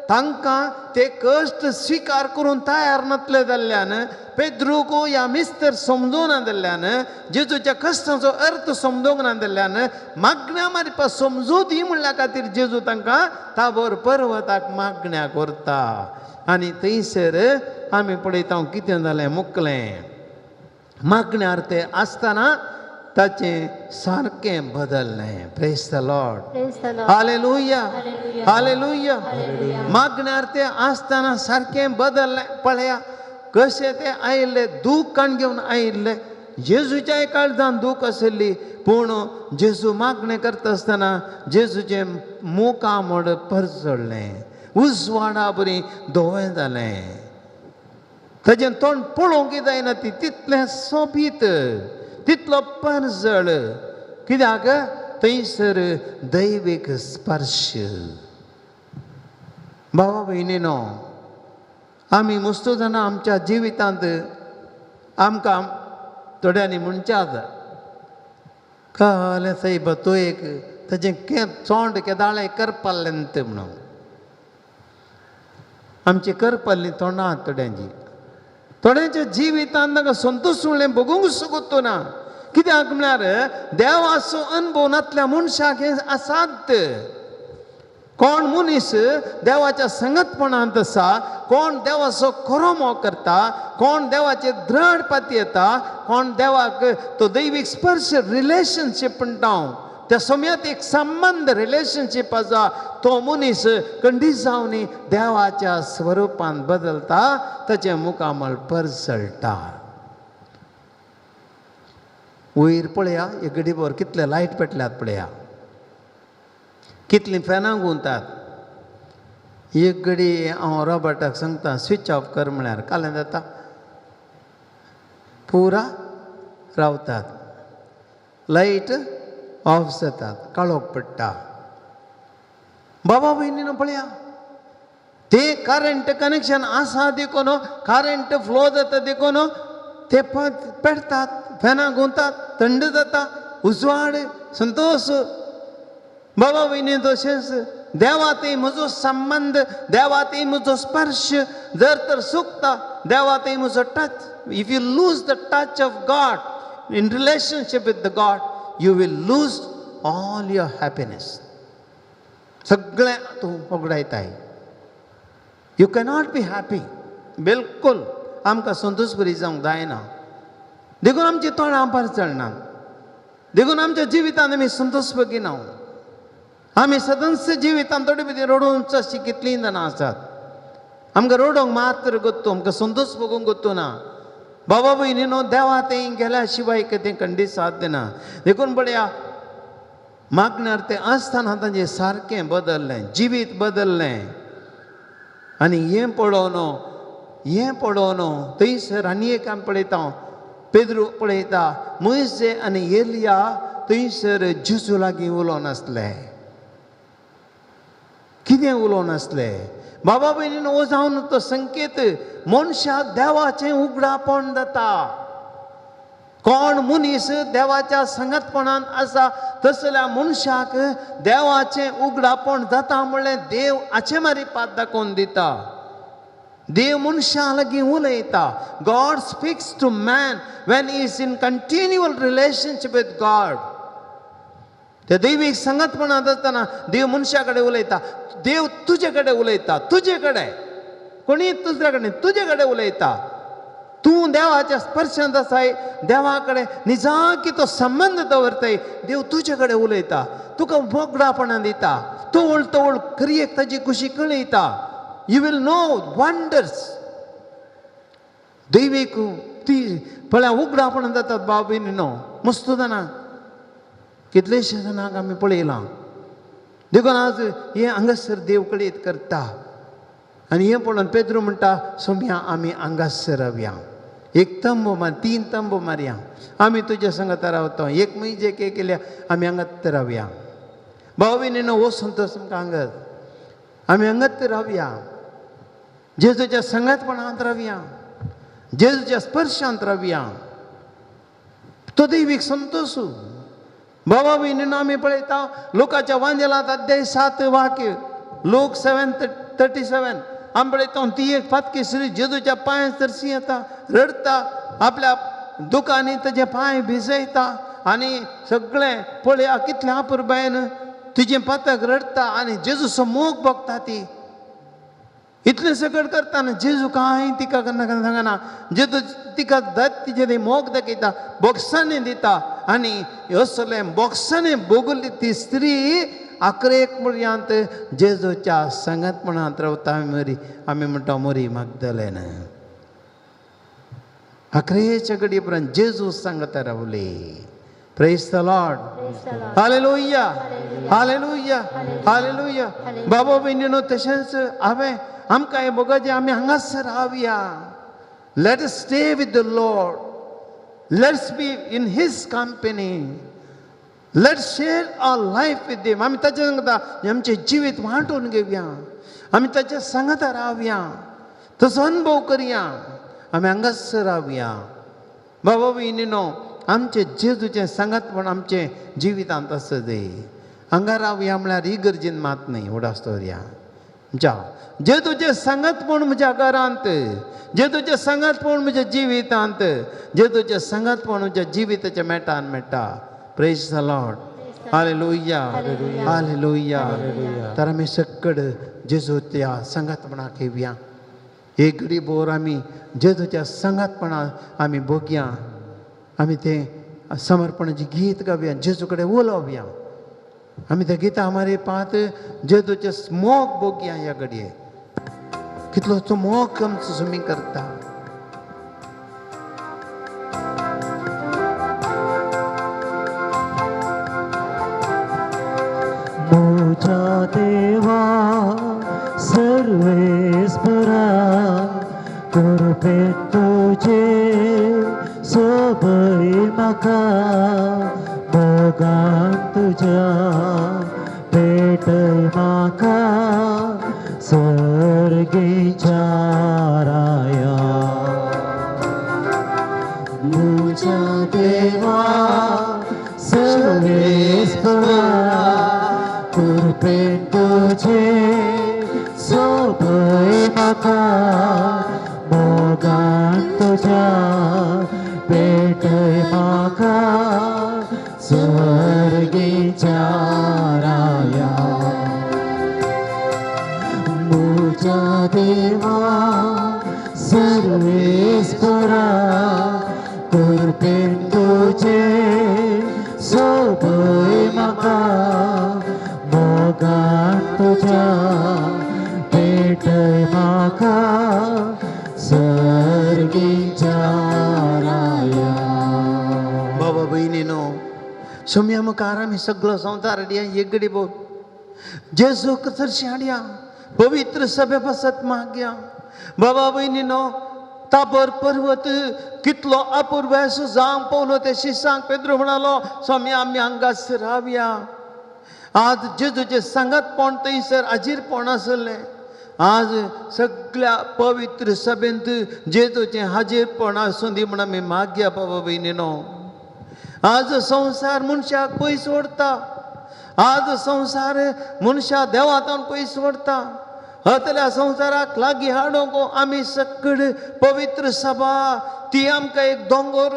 तांकां ते कश्ट स्विकार करून तयार नासले जाल्ल्यान, पेद्रूक ह्या मिस्तर समजूंक ना जाल्ल्यान, जेजूच्या कश्टांचो अर्थ समजूंक ना जाल्ल्यान, मागण्या मारपा समजू दी म्हणल्या खातीर जेजू तांकां ताबोर पर्वताक मागण्याक व्हरता. आनी थंयसर आमी पळयता कितें जालें, मुकलें मागण्यार ते आसतना ताचें सारकें बदल्लें. Praise the Lord. Hallelujah, hallelujah. मागण्यार ते आसतना सारकें बदल्लें. पळया कशें ते आयिल्ले, दूख काण घेवन आयिल्ले. जेजूच्याय काळजान दूख आशिल्ली, पूण जेजू मागणें करता आसतना जेजूचें मुखामळ परजळ्ळें, उजवाडा बरी धवें जालें. ताजें तोंड पळोवंक जायना ती तितलें सोबीत, तितलो परजळ. कित्याक थंयसर दैवीक स्पर्श. भावा भयणीनो आमी मस्त जाणां आमच्या जिवितांत आमकां थोड्यांनी म्हणच्यात कळ्ळें सायबा तूं एक ताजें चोंड केदाळें करपालें म्हणून. आमची करपाल्लीं तोंडां थोड्यांची, थोड्यांच्या जिवितांत तांकां संतोश म्हणलें भोगूंक शकतो ना. कित्याक म्हळ्यार देवाचो अनुभव नातल्या मनशाक हें असाध्य. कोण मनीस देवाच्या संगतपणांत आसा, कोण देवाचो खरो मोग करता, कोण देवाचे द्रढ पातयेता, कोण देवाक तो दैवीक स्पर्श रिलेशनशीप म्हणटा हांव, त्या समयात एक संबंद रिलेशनशीप आसा, तो मनीस कंडिसांनी देवाच्या स्वरुपान बदलता, ताचें मुखामळ परजळटा. वयर पळया एक गडीभर कितले लायट पेटल्यात पळया, कितलीं फॅनां घुंवतात. एक घडी हांव रॉबर्टाक सांगता स्विच ऑफ कर म्हळ्यार कालें जाता पुरा रावतात लायट ऑफ जातात काळोख पडटा. बाबा भयणीनो पळया ते करंट कनेक्शन आसा देखून करंट फ्लो जाता देखून ते पेटतात फॅनां घुंवतात थंड जाता उजवाड संतोश. बाबा भयणी तशेंच देवा थंय म्हजो संबंद देवा थंय म्हजो स्पर्श जर तर सुकता देवा थंय म्हजो touch. If you lose the touch of God in relationship with the God you will lose all your happiness. सगळें तूं वगडायताय. You cannot be happy. बिलकुल आमकां संतोश बरी जावंक जायना. देखून आमची तोंडां पार चलना. देखून आमच्या जिवितांत आमी संतोश भोगिना. आमी सदांच जिवितांत थोडे भितर रडोवंक अशी कितलीं जाणां आसात. आमकां रडोवंक मात्र गोत्तो आमकां संतोश भोगूंक गोत्तो ना. बाबा भयणीनो देवा थंय गेल्या शिवाय कितें कंडी साध्य ना. देखून पळया मागण्यार तें आसतना तांचें सारकें बदल्लें जिवीत बदल्लें. आनी हें पळोवन हें पळोवन थंयसर आनी एक आमी पळयता पेद्रू पळयता मोयजे आनी एलिया थंयसर जेजू लागीं उलोवन आसले. कितें उलोवन आसले बाबा भयणीन हो जावन तो संकेत मनशाक देवाचें उगडापण जाता. कोण मनीस देवाच्या संगतपणान आसा तसल्या मनशाक देवाचें उगडापण जाता म्हणलें देव हाचे मारी पात दाखोवन दिता. देव मनशां लागीं उलयता. God speaks to man when is in continual relationship with God. ते दैवीक संगतपणांत आसतना देव मनशा कडेन उलयता. देव तुजे कडेन उलयता. तुजे कडेन कोणी दुसऱ्या कडेन तुजे कडेन उलयता. तूं देवाच्या स्पर्शांत आसाय देवा कडेन निजाकी तो संबंद दवरताय. देव तुजे कडेन उलयता तुका मोगडापणां दिता तवळ तवळ क्रियेक ताजी खुशी कळयता. You will know wonders. दैवीक ती पळया उगडापणां जातात बाब भयणीनो मस्त जाणां कितलेशे जाणांक आमी पळयलां. देखून आज हें हांगासर देव कळीत करता. आनी हें पळोवन पेद्रू म्हणटा सोम्या आमी हांगासर रावया. एक तंबू मार 3 तंबू मारया आमी तुज्या संगता रावता. एक म्हजे एक केल्या आमी हांगात रावया. भाव भयणीनो हो संतोश आमकां हांगात आमी हांगात रावया. जेजूच्या संगतपणांत रावया. जेजूच्या स्पर्शांत रावया. तो दैवीक संतोश. बाबा भयणीनो आमी पळयता लोकाच्या वांजेलांत अध्याय 7 वाक्य लोक 7:37 आमी पळयता ती एक फातकी स्त्री जेजूच्या पांय सरशी येता रडटा आपल्या दुकांनी ताजे पांय भिजयता आनी सगळें पळया कितल्या अपुरबायेन तिजें पातक रडटा आनी जेजूचो मोग भोगता ती. इतलें सगळें करतना जेजू कांय तिका सांगना. जेजू तिका तिजे ते मोग दाखयता बोक्सांनी दिता आनी असलें बोक्सांनी भोगली ती स्त्री 11 पर्यंत जेजूच्या संगतपणांत रावता. मरी आमी म्हणटा मोरी मागदलेन 11 घडये पर्यंत जेजू सांगता रावली. Praise the Lord. Hallelujah. Hallelujah. Hallelujah. बाबा भयणीनो तशेंच हांवें आमकां हें भोगाचें आमी हांगासर रावया. Let us stay with the Lord. Let's be in his company. Let's share our life with him. आमी ताच्या सांगता आमचें जिवीत वांटून घेवया. आमी ताच्या सांगता रावया. तसो अनुभव करया. आमी हांगासर रावया. बाबा भयणीनो आमचें जेजूचें सांगातपण आमचें जिवितांत आसा जाय. हांगा रावया म्हळ्यार ही गरजेन मात न्हय उडास दवरया. जा जेजूचें सांगातपण म्हज्या घरांत जेजूचें सांगातपण म्हज्या जिवितांत जेजूचें सांगातपण म्हज्या जिविताच्या मेटान मेळटा. Praise the Lord. Hallelujah. Hallelujah. तर आमी सकड जेजूच्या सांगातपणाक येवया. एक घडी भोर आमी जेजूच्या सांगातपणाक आमी भोगया. आमी तें समर्पणाचें गीत गावया. जेजू कडेन उलोवया. आमी त्या गितां मारे पात जेजूचें मोग भोगया. ह्या घडये कितलो तो मोग आमचो सुमी करता. म्हज्या देवा सर सर्वेस्परा कृपेन तुजे सोबय म्हाका मोगान तुज्या पेटय म्हाका सर्गेच्या राया. म्हज्या देवा सर्वेस्परा कृपेन तुजे सोबय म्हाका मोगान तुज्या पेटय म्हाका सर्गेच्या राया. म्हज्या देवा सर्वेस्परा कृपेन तुजे सोबय म्हाका मोगान तुज्या पेटय म्हाका सर्गेच्या राया. बाबा भयणीनो, सोम्या मुखार आमी सगळो संवसार हाडया एगडी बोल जेजूक चडशी हाडया पवित्र सभे पासत मागया. बाबा भयणीनो, ताबर पर्वत कितलो अपूर्व असो जावंक पावलो ते शिसांक पेद्रो म्हणालो, स्वामी आमी हांगाच रावया. आज जेजूचें सांगातपण थंयसर हाजीरपण आसलें. आज सगळ्या पवित्र सभेंत जेजूचें हाजीरपण आसूं दी म्हण आमी मागया. बाबा भयणीनो, आज संवसार मनशाक पयस ओडटा, आज संवसार मनशा देवातान पयस ओडटा. हतल्या संवसाराक लागीं हाडूंक आमी सगळे पवित्र सभा ती आमकां एक दोंगोर.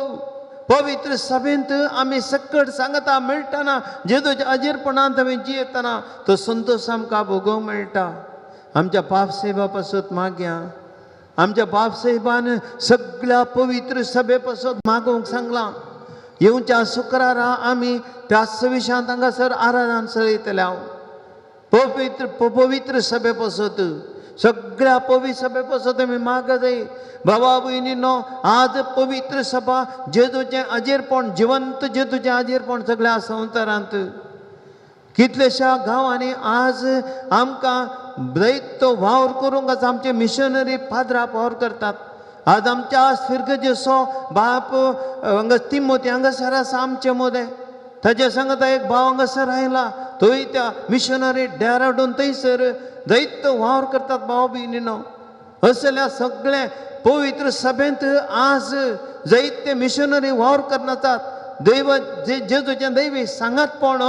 पवित्र सभेंत आमी सकट सांगता मेळटना जेजूच्या अजीरपणांत आमी जियेतना तो संतोश आमकां भोगोवंक मेळटा. आमच्या बाप साहेबा पासत मागया. आमच्या बाप साहेबान सगळ्या पवित्र सभे पासत मागोवंक सांगलां. येवच्या शुक्रारा आमी त्याच विशयांत हांगासर आराधन चलयतले. हांव पवित्र पवित्र सभे पासत सगळ्या पवित्र सभे पासत आमी मागत जाय. बाबा भयणीनो, आज पवित्र सभा जेजूचें अजीरपण, जिवंत जेजूचें अजीरपण सगळ्या संवसारांत कितलेश्या गांवांनी आज आमकां दैत्य वावर करूंक आज आमचे मिशनरी पाद्रा वावर करतात. आज आमच्या फिरगजेचो बाप हांगा तिमोती हांगासर आसा आमचे मदें, ताजे सांगता एक भाव हांगासर आयला, थंय त्या मिशनरी डेराडून थंयसर दैत्य वावर करतात. भाव भयणीनो, असल्या सगळे पवित्र सभेंत आज जायते मिशनरी वावर करनातात. दैव जेजूचें दैवी सांगातपण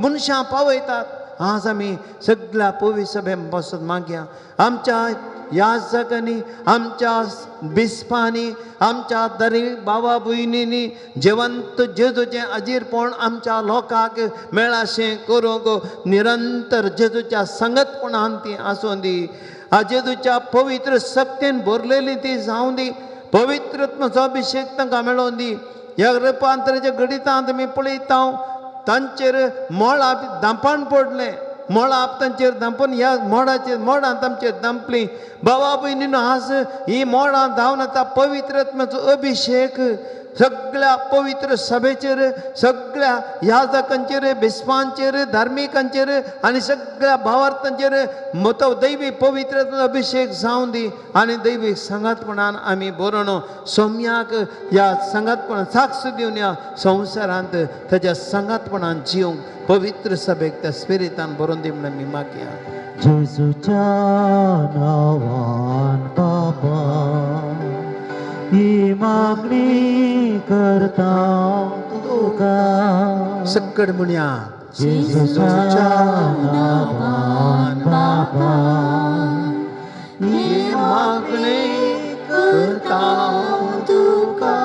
मनशां पावयतात. आज आमी सगळ्या पवित्र सभे बसून मागया. आमच्या याजकांनी, आमच्या बिस्पांनी, आमच्या दरी बाबा भयणींनी जिवंत जेजूचें अजीरपण आमच्या लोकांक मेळाशें करूंक निरंतर जेजूच्या संगतपणान ती आसूं दी. जेजूच्या पवित्र शक्तीन भरलेली ती जावं दी. पवित्रत्माचो अभिशेक तांकां मेळोवन दी. ह्या रुपांतराच्या घडितांत आमी पळयता तांचेर मळां धांपण पडलें, मळां तांचेर धांपून ह्या मोडाचेर मोडां तांचेर धांपलीं. बाबा भयणीनो, आज ही मोडां धांवन आतां पवित्रत्माचो अभिशेक सगळ्या पवित्र सभेचेर, सगळ्या याजकांचेर, बिस्पांचेर, धार्मिकांचेर आनी सगळ्या भावार्थांचेर मतो दैवी पवित्र अभिशेक जावं दी. आनी दैवी सांगातपणान आमी बरोवन सोम्याक ह्या सांगातपणान साक्ष दिवन ह्या संवसारांत ताच्या सांगातपणान जिवंक पवित्र सभेक त्या स्पिरितान बरोवन दी म्हणून आमी मागया. जेजूच्या नांवान बाबा ही मागणी करता तुका. सक्कड म्हणया, जेजूच्या नांवान बाबा ही मागणी करता तुका.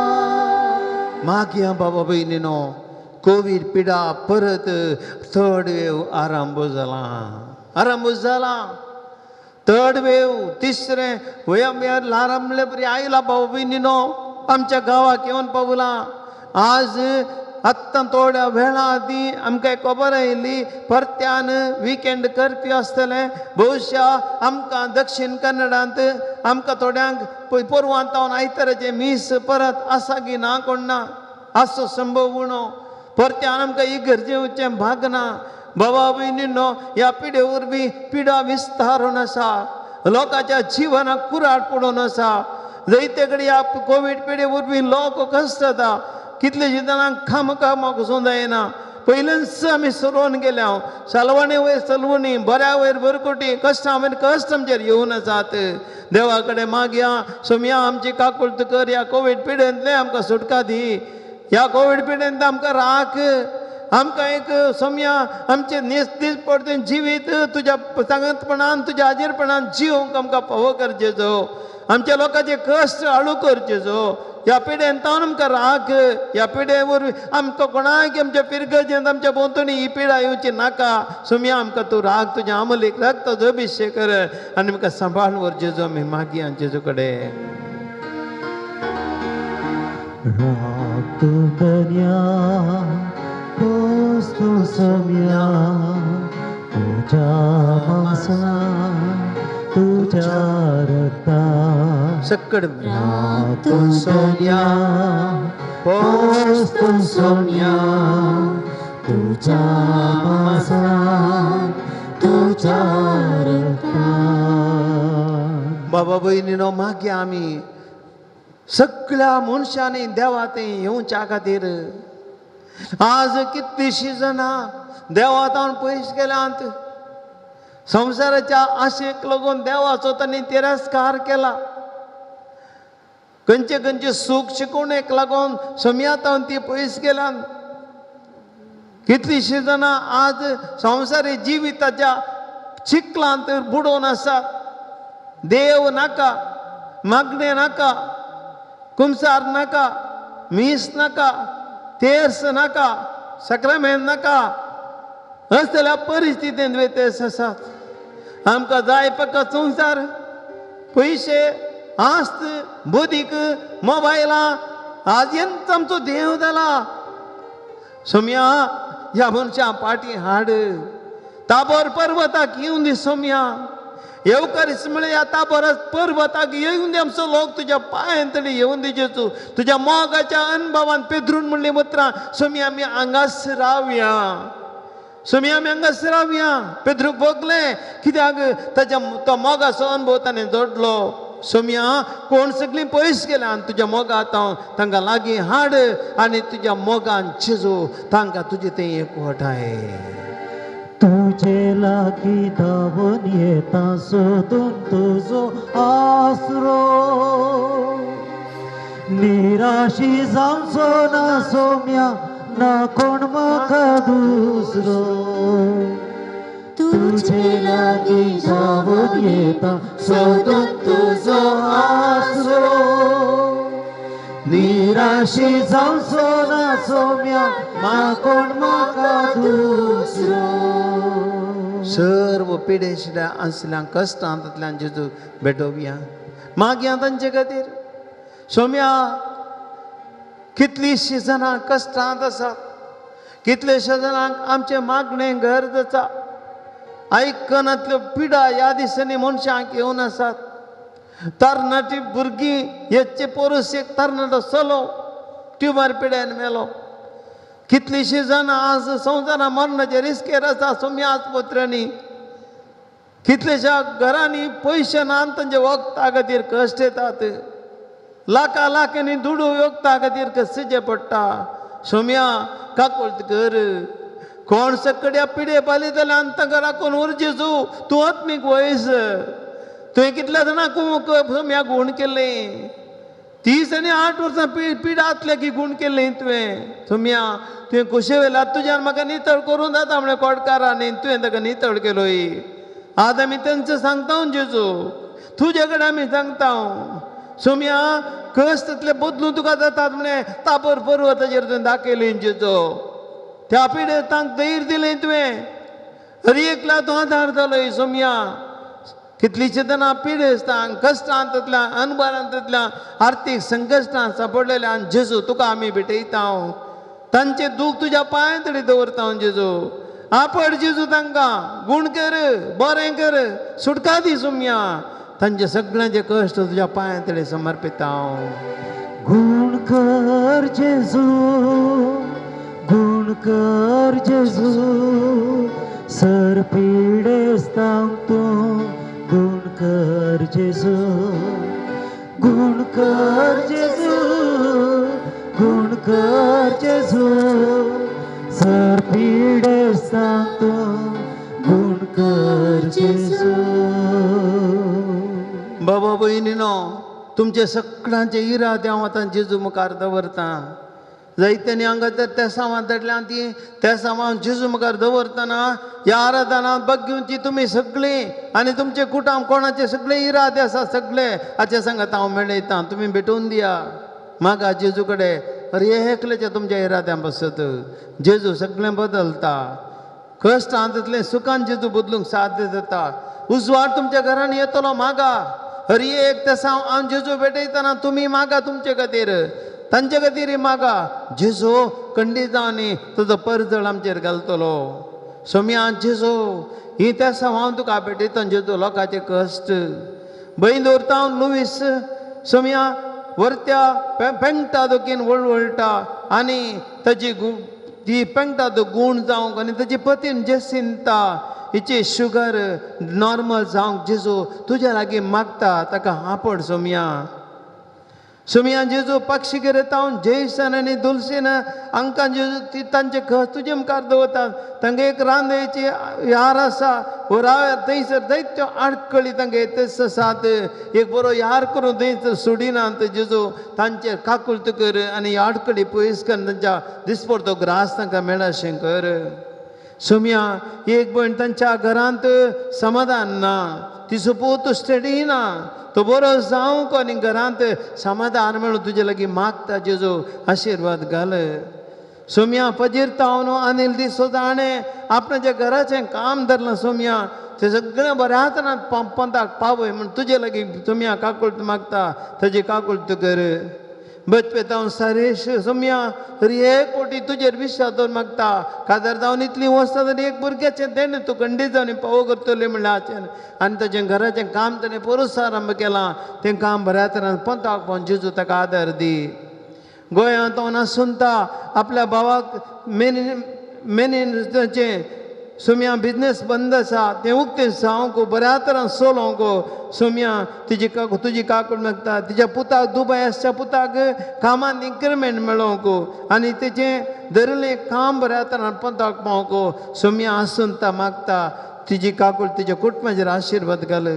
मागया बाबा भयणीनो, कोवीड पिडा परत थर्ड वेव आरंभ जाला, आरंभ जाला. थर्ड वेव तिसरें वया ल्हारां म्हणले बरी आयला बाबा भयणीनो, आमच्या गांवाक येवन पावला. आज आत्तां थोड्या वेळा आदीं आमकां एक खबर आयली परत्यान विकेंड कर्फ्यू आसतलें. बहुशा आमकां दक्षीण कन्नडांत आमकां थोड्यांक पोरवांत आयताराचें मीस परत आसा की ना कोण ना, आसो संभव उणो. परत्यान आमकां इगर्जेचें भाग ना. बाबा भयणीनो, ह्या पिडे वरवीं पिडा विस्तारून आसा. लोकांच्या जिवनाक कुराड पडून आसा. जायते कडेन ह्या कोवीड पिडे वरवीं लोक कश्ट जाता. कितलेशे जाणांक काम कामाक वचूंक जायना. पयलेंच आमी सरोवन गेल्या. सलवणी वयर सलवणी, बऱ्या वयर बरकोटी, कश्टां वयर कश्ट आमचेर येवन आसात. देवा कडेन मागया सोमया आमची काकुळट कर. ह्या कोवीड पिडेंतलें आमकां सुटका दी. ह्या कोवीड पिडेंत आमकां राख. आमकां एक सोमया आमचें नीस दीस पडतें जिवीत तुज्या सांगतपणान तुज्या हाजीरपणान जिवंक आमकां फावो कर जेजो. आमच्या लोकांचे कश्ट हाळू कर जेजो. ह्या पिडेन तावन आमकां राख. ह्या पिडे वरवीं आमकां कोणाक आमच्या पिरगर्जेंत आमच्या भोंवतणी ही पिडा येवची नाका. सोमया आमकां तूं राख. तुज्या आमलीक रक्ताचो अभिशेक कर आनी आमकां सांबाळ व्हर जेजो. आमी मागया जेजो कडेन. राख तूं दर्या पोस तूं सोम्या तुज्या मांसान तुज्या रक्तान. सक्कड राख तूं सोम्या पोस तूं सोम्या तुज्या मांसान तुज्या रक्तान. बाबा भयणीनो मागया आमी सगळ्या मनशांनी देवा थंय येवच्या खातीर. आज कितलीशीं जाणां देवा तावन पयस गेल्यांत. संवसाराच्या आशेक लागून देवाचो तांणी तिरस्कार केला. खंयचे खंयचे सूख शिकोवणेक लागून सोमया तावन ती पयस गेल्यान. कितलीशीं जाणां आज संवसारी जिविताच्या चिखलांत बुडोवन आसात. देव नाका, मागणें नाका, कुमसार नाका, मीस नाका, तेर्स नाका, साक्रामेंत नाका. असल्या परिस्थितींत वेतेस आसात. आमकां जाय फकत संवसार, पयशे, आस्त, बुदीक, मोबायलां. आज हेंच आमचो देव जाला. सोमया ह्या मनशां पाटी हाड. ताबोर पर्वताक येवन दी सोमया. येवकारीस म्हळ्यार ह्या ताबोर पर्वताक येवन दी आमचो लोक तुज्या पांयां तडी येवन दी जेजू. तुज्या मोगाच्या अणभवान पेद्रून म्हणलीं उतरां सोमया आमी हांगाच रावया. सोमया आमी हांगाच रावया. पेद्रूक भोगलें कित्याक ताच्या तो मोगाचो अणभव ताणें जोडलो. सोमया कोण सगळीं पयस गेल्या आनी तुज्या मोगांत हांव तांकां लागीं हाड आनी तुज्या मोगान जेजू तांकां तुजें तें एकवटाय. तुजे लागीं धांवून येता सोदून तुजो आसरो. निराशी जावचो ना सोम्या ना कोण म्हाका दुसरो. तुजे लागीं धांवून येता सोदून तुजो आसरो. निराशी जावचो ना सोम्या ना कोण म्हाका दुसरो. सर्व पिडेशिल्या आसल्या कश्टांतल्यान जेजू भेटोवया. मागया तांचे खातीर. सोम्या कितलीशीं जाणां कश्टांत आसात. कितलेशे जाणांक आमचें मागणें गरज आसा. आयकनातल्यो पिडा ह्या दिसांनी मनशांक येवन आसात. तरणाटी भुरगीं हेचे पोरस एक तरणाटो चलो ट्युमर पिड्यान मेलो. कितलीशीं जाणां आज संवसारां मरणाचे रिस्केर आसा सोम्या आस्पत्र्यांनी. कितलेश्या घरांनी पयशे ना तांचे वखदा खातीर कश्ट येतात. लाखां लाखांनी दुडू वखदा खातीर कश्टचें पडटा. सोम्या काकुळट कर. कोण सकड्या पिडे पाली जाल्यार तांकां राखून उर जेजू. तूं आत्मीक वयस. तुवें कितल्या जाणांक सोम्या गूण केलें. 30 आनी 8 वर्सां पिडांतल्या की गूण केलें तुवें. सोम्या तुवें कुशे वेल्यार तुज्यान म्हाका नितळ करूं जाता म्हळें कोटकारांनी. तुवें ताका नितळ केलोय. आज आमी तांचें सांगता जेजू. तुजे कडेन आमी सांगता. सोम्या कश्टांतले बदलून तुका जातात म्हळें ताबोर पर्वताचेर तुवें दाखयलें जेजू. त्या पिडेस्तांक धैर्य दिलें तुवें. हर एकल्या तूं आदार जालो सोम्या. कितलीशीं जाणां पिडेस्तांक कश्टांतल्या अनभरांतल्या आर्थीक संकश्टांत सापडलेल्या जेजू तुका आमी भेटयता. तांचें दूख तुज्या पांयां तडी दवरता जेजू. आपड जेजू तांकां गूण कर, बरें कर, सुटका दी सोम्या. तांचे सगळ्यांचे कश्ट तुज्या पांयां तडी समर्पिता. गूण कर जेजू, गूण कर जेजू, सर पिडेस्तांक तूं गूण कर जेजू, गुण कर जेजू, गुण कर जेजू, सर पिडेस्तांक तूं गुण कर जेजू. बाबा भयणीनो, तुमचे सगळ्यांचे इरादे हांव आतां जेजू मुखार दवरता. जायत्यांनी हांगा तर तेसांवां धाडल्या ती तेसांवां जेजू मुखार दवरतना ह्या आराधनांत बग घेवची तुमी सगळीं आनी तुमचे कुटाम कोणाचे सगळे इरादे आसा सगळे हाचे सांगात हांव मेळयता. तुमी भेटोवन दिया मागा जेजू कडेन. अरे एकल्याच्या तुमच्या इराद्यां बसत जेजू सगळें बदलता. कश्टांतलें सुखान जेजू बदलूंक साध्य जाता. उजवाड तुमच्या घरान येतलो मागा. हर एक तेसांव हांव जेजू भेटयतना तुमी मागा तुमचे खातीर, तांचे खातीर मागा. जेजू खंडीत जावन तुजो परजळ आमचेर घालतलो. सोम्या जेजू ही तेसांव हांव तुका भेटयता जेजू लोकांचे कश्ट भंय दवरता हांव लुवीस सोम्या वरत्या पेंगटा दोकीन वळवळटा आनी ताजी ती पेंगटा तो गूण जावंक आनी ताजी पतीन जेसिंता हिची शुगर नॉर्मल जावंक जेजू तुज्या लागीं मागता. ताका आपड सोम्या. सोम्या जेजू पक्षी गिरता जयसन आनी दुलसीन हांकां जेजू ती तांचे कश्ट तुजे मुखार दवरतात. तांकां एक रांदयची यार आसा हो थंयसर जायत्यो आडखळी तांकां येतच आसात. एक बरो यार करून थंयसर सोडिनात जेजू तांचेर काकुळट कर आनी आडखळी पयस कर तांच्या दिसपडतो ग्रास तांकां मेळशें कर. सोम्या एक भयण तांच्या घरांत समाधान ना, तिचो पूत स्टडी ना, तो बरो जावंक आनी घरांत समाधान मेळूं तुजे लागीं मागता जेजू आशिर्वाद घाल. सोम्या पजीर तावन अनिल दिसोजा हाणें आपणाच्या घराचें काम धरलां. सोम्या तें सगळें बऱ्या तरान पंताक पावय म्हूण तुजे लागीं सोम्या काकुळट मागता. ताजी काकुळट कर. बचपेतावन सारेश सोम्या हर एक कोटी तुजेर विश्वास दवर मागता. काजार जावन इतलीं वर्सां जाली एक भुरग्याचें देणें तूं खंडीत जावन पावो करतलें म्हणल्यार आनी ताजें घराचें काम ताणें पोरूस आरंभ केलां. तें काम बऱ्या तरान पंताक पावन जेजू ताका आदार दी. गोंयांत हांव नासुनता आपल्या भावाक मेनीन ताचें सोम्या बिजनेस बंद आसा तें उक्तें जावंक बऱ्या तरान चलोवंक सोम्या तुजी तुजी काकूट मागता. तिच्या पुताक दुबाय आसच्या पुताक कामांत इन्क्रिमेंट मेळोवंक आनी तेजें धरलें काम बऱ्या तरान पंताक पावोवंक सोम्या आसून मागता. तिजी काकूट तिच्या कुटुंबाचेर आशिर्वाद घाल.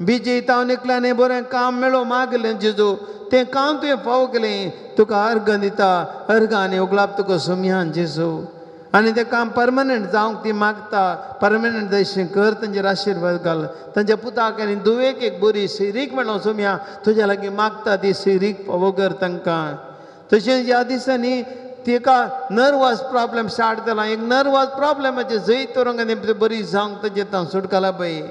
बीजे तावन एकल्याने बरें काम मेळो मागलें जेजू तें काम तुवें फावो केलें. तुका अर्गां दिता अर्गां आनी उगलाप तुका सोम्यान जेजू आनी तें काम परमनंट जावंक ती मागता. परमनंट जायशें कर तांचेर आशिर्वाद घाल. तांच्या पुताक आनी धुवेक एक बरी सिरीक मेळो सोम्या तुज्या लागीं मागता ती सिरीक फावो कर तांकां. तशेंच ह्या दिसांनी तिका नर्वस प्रॉब्लम स्टार्ट जाला. एक नर्वस प्रॉब्लमाचें जैत व्हरूंक आनी बरी जावंक ताजें तांव सुटकाला पळय.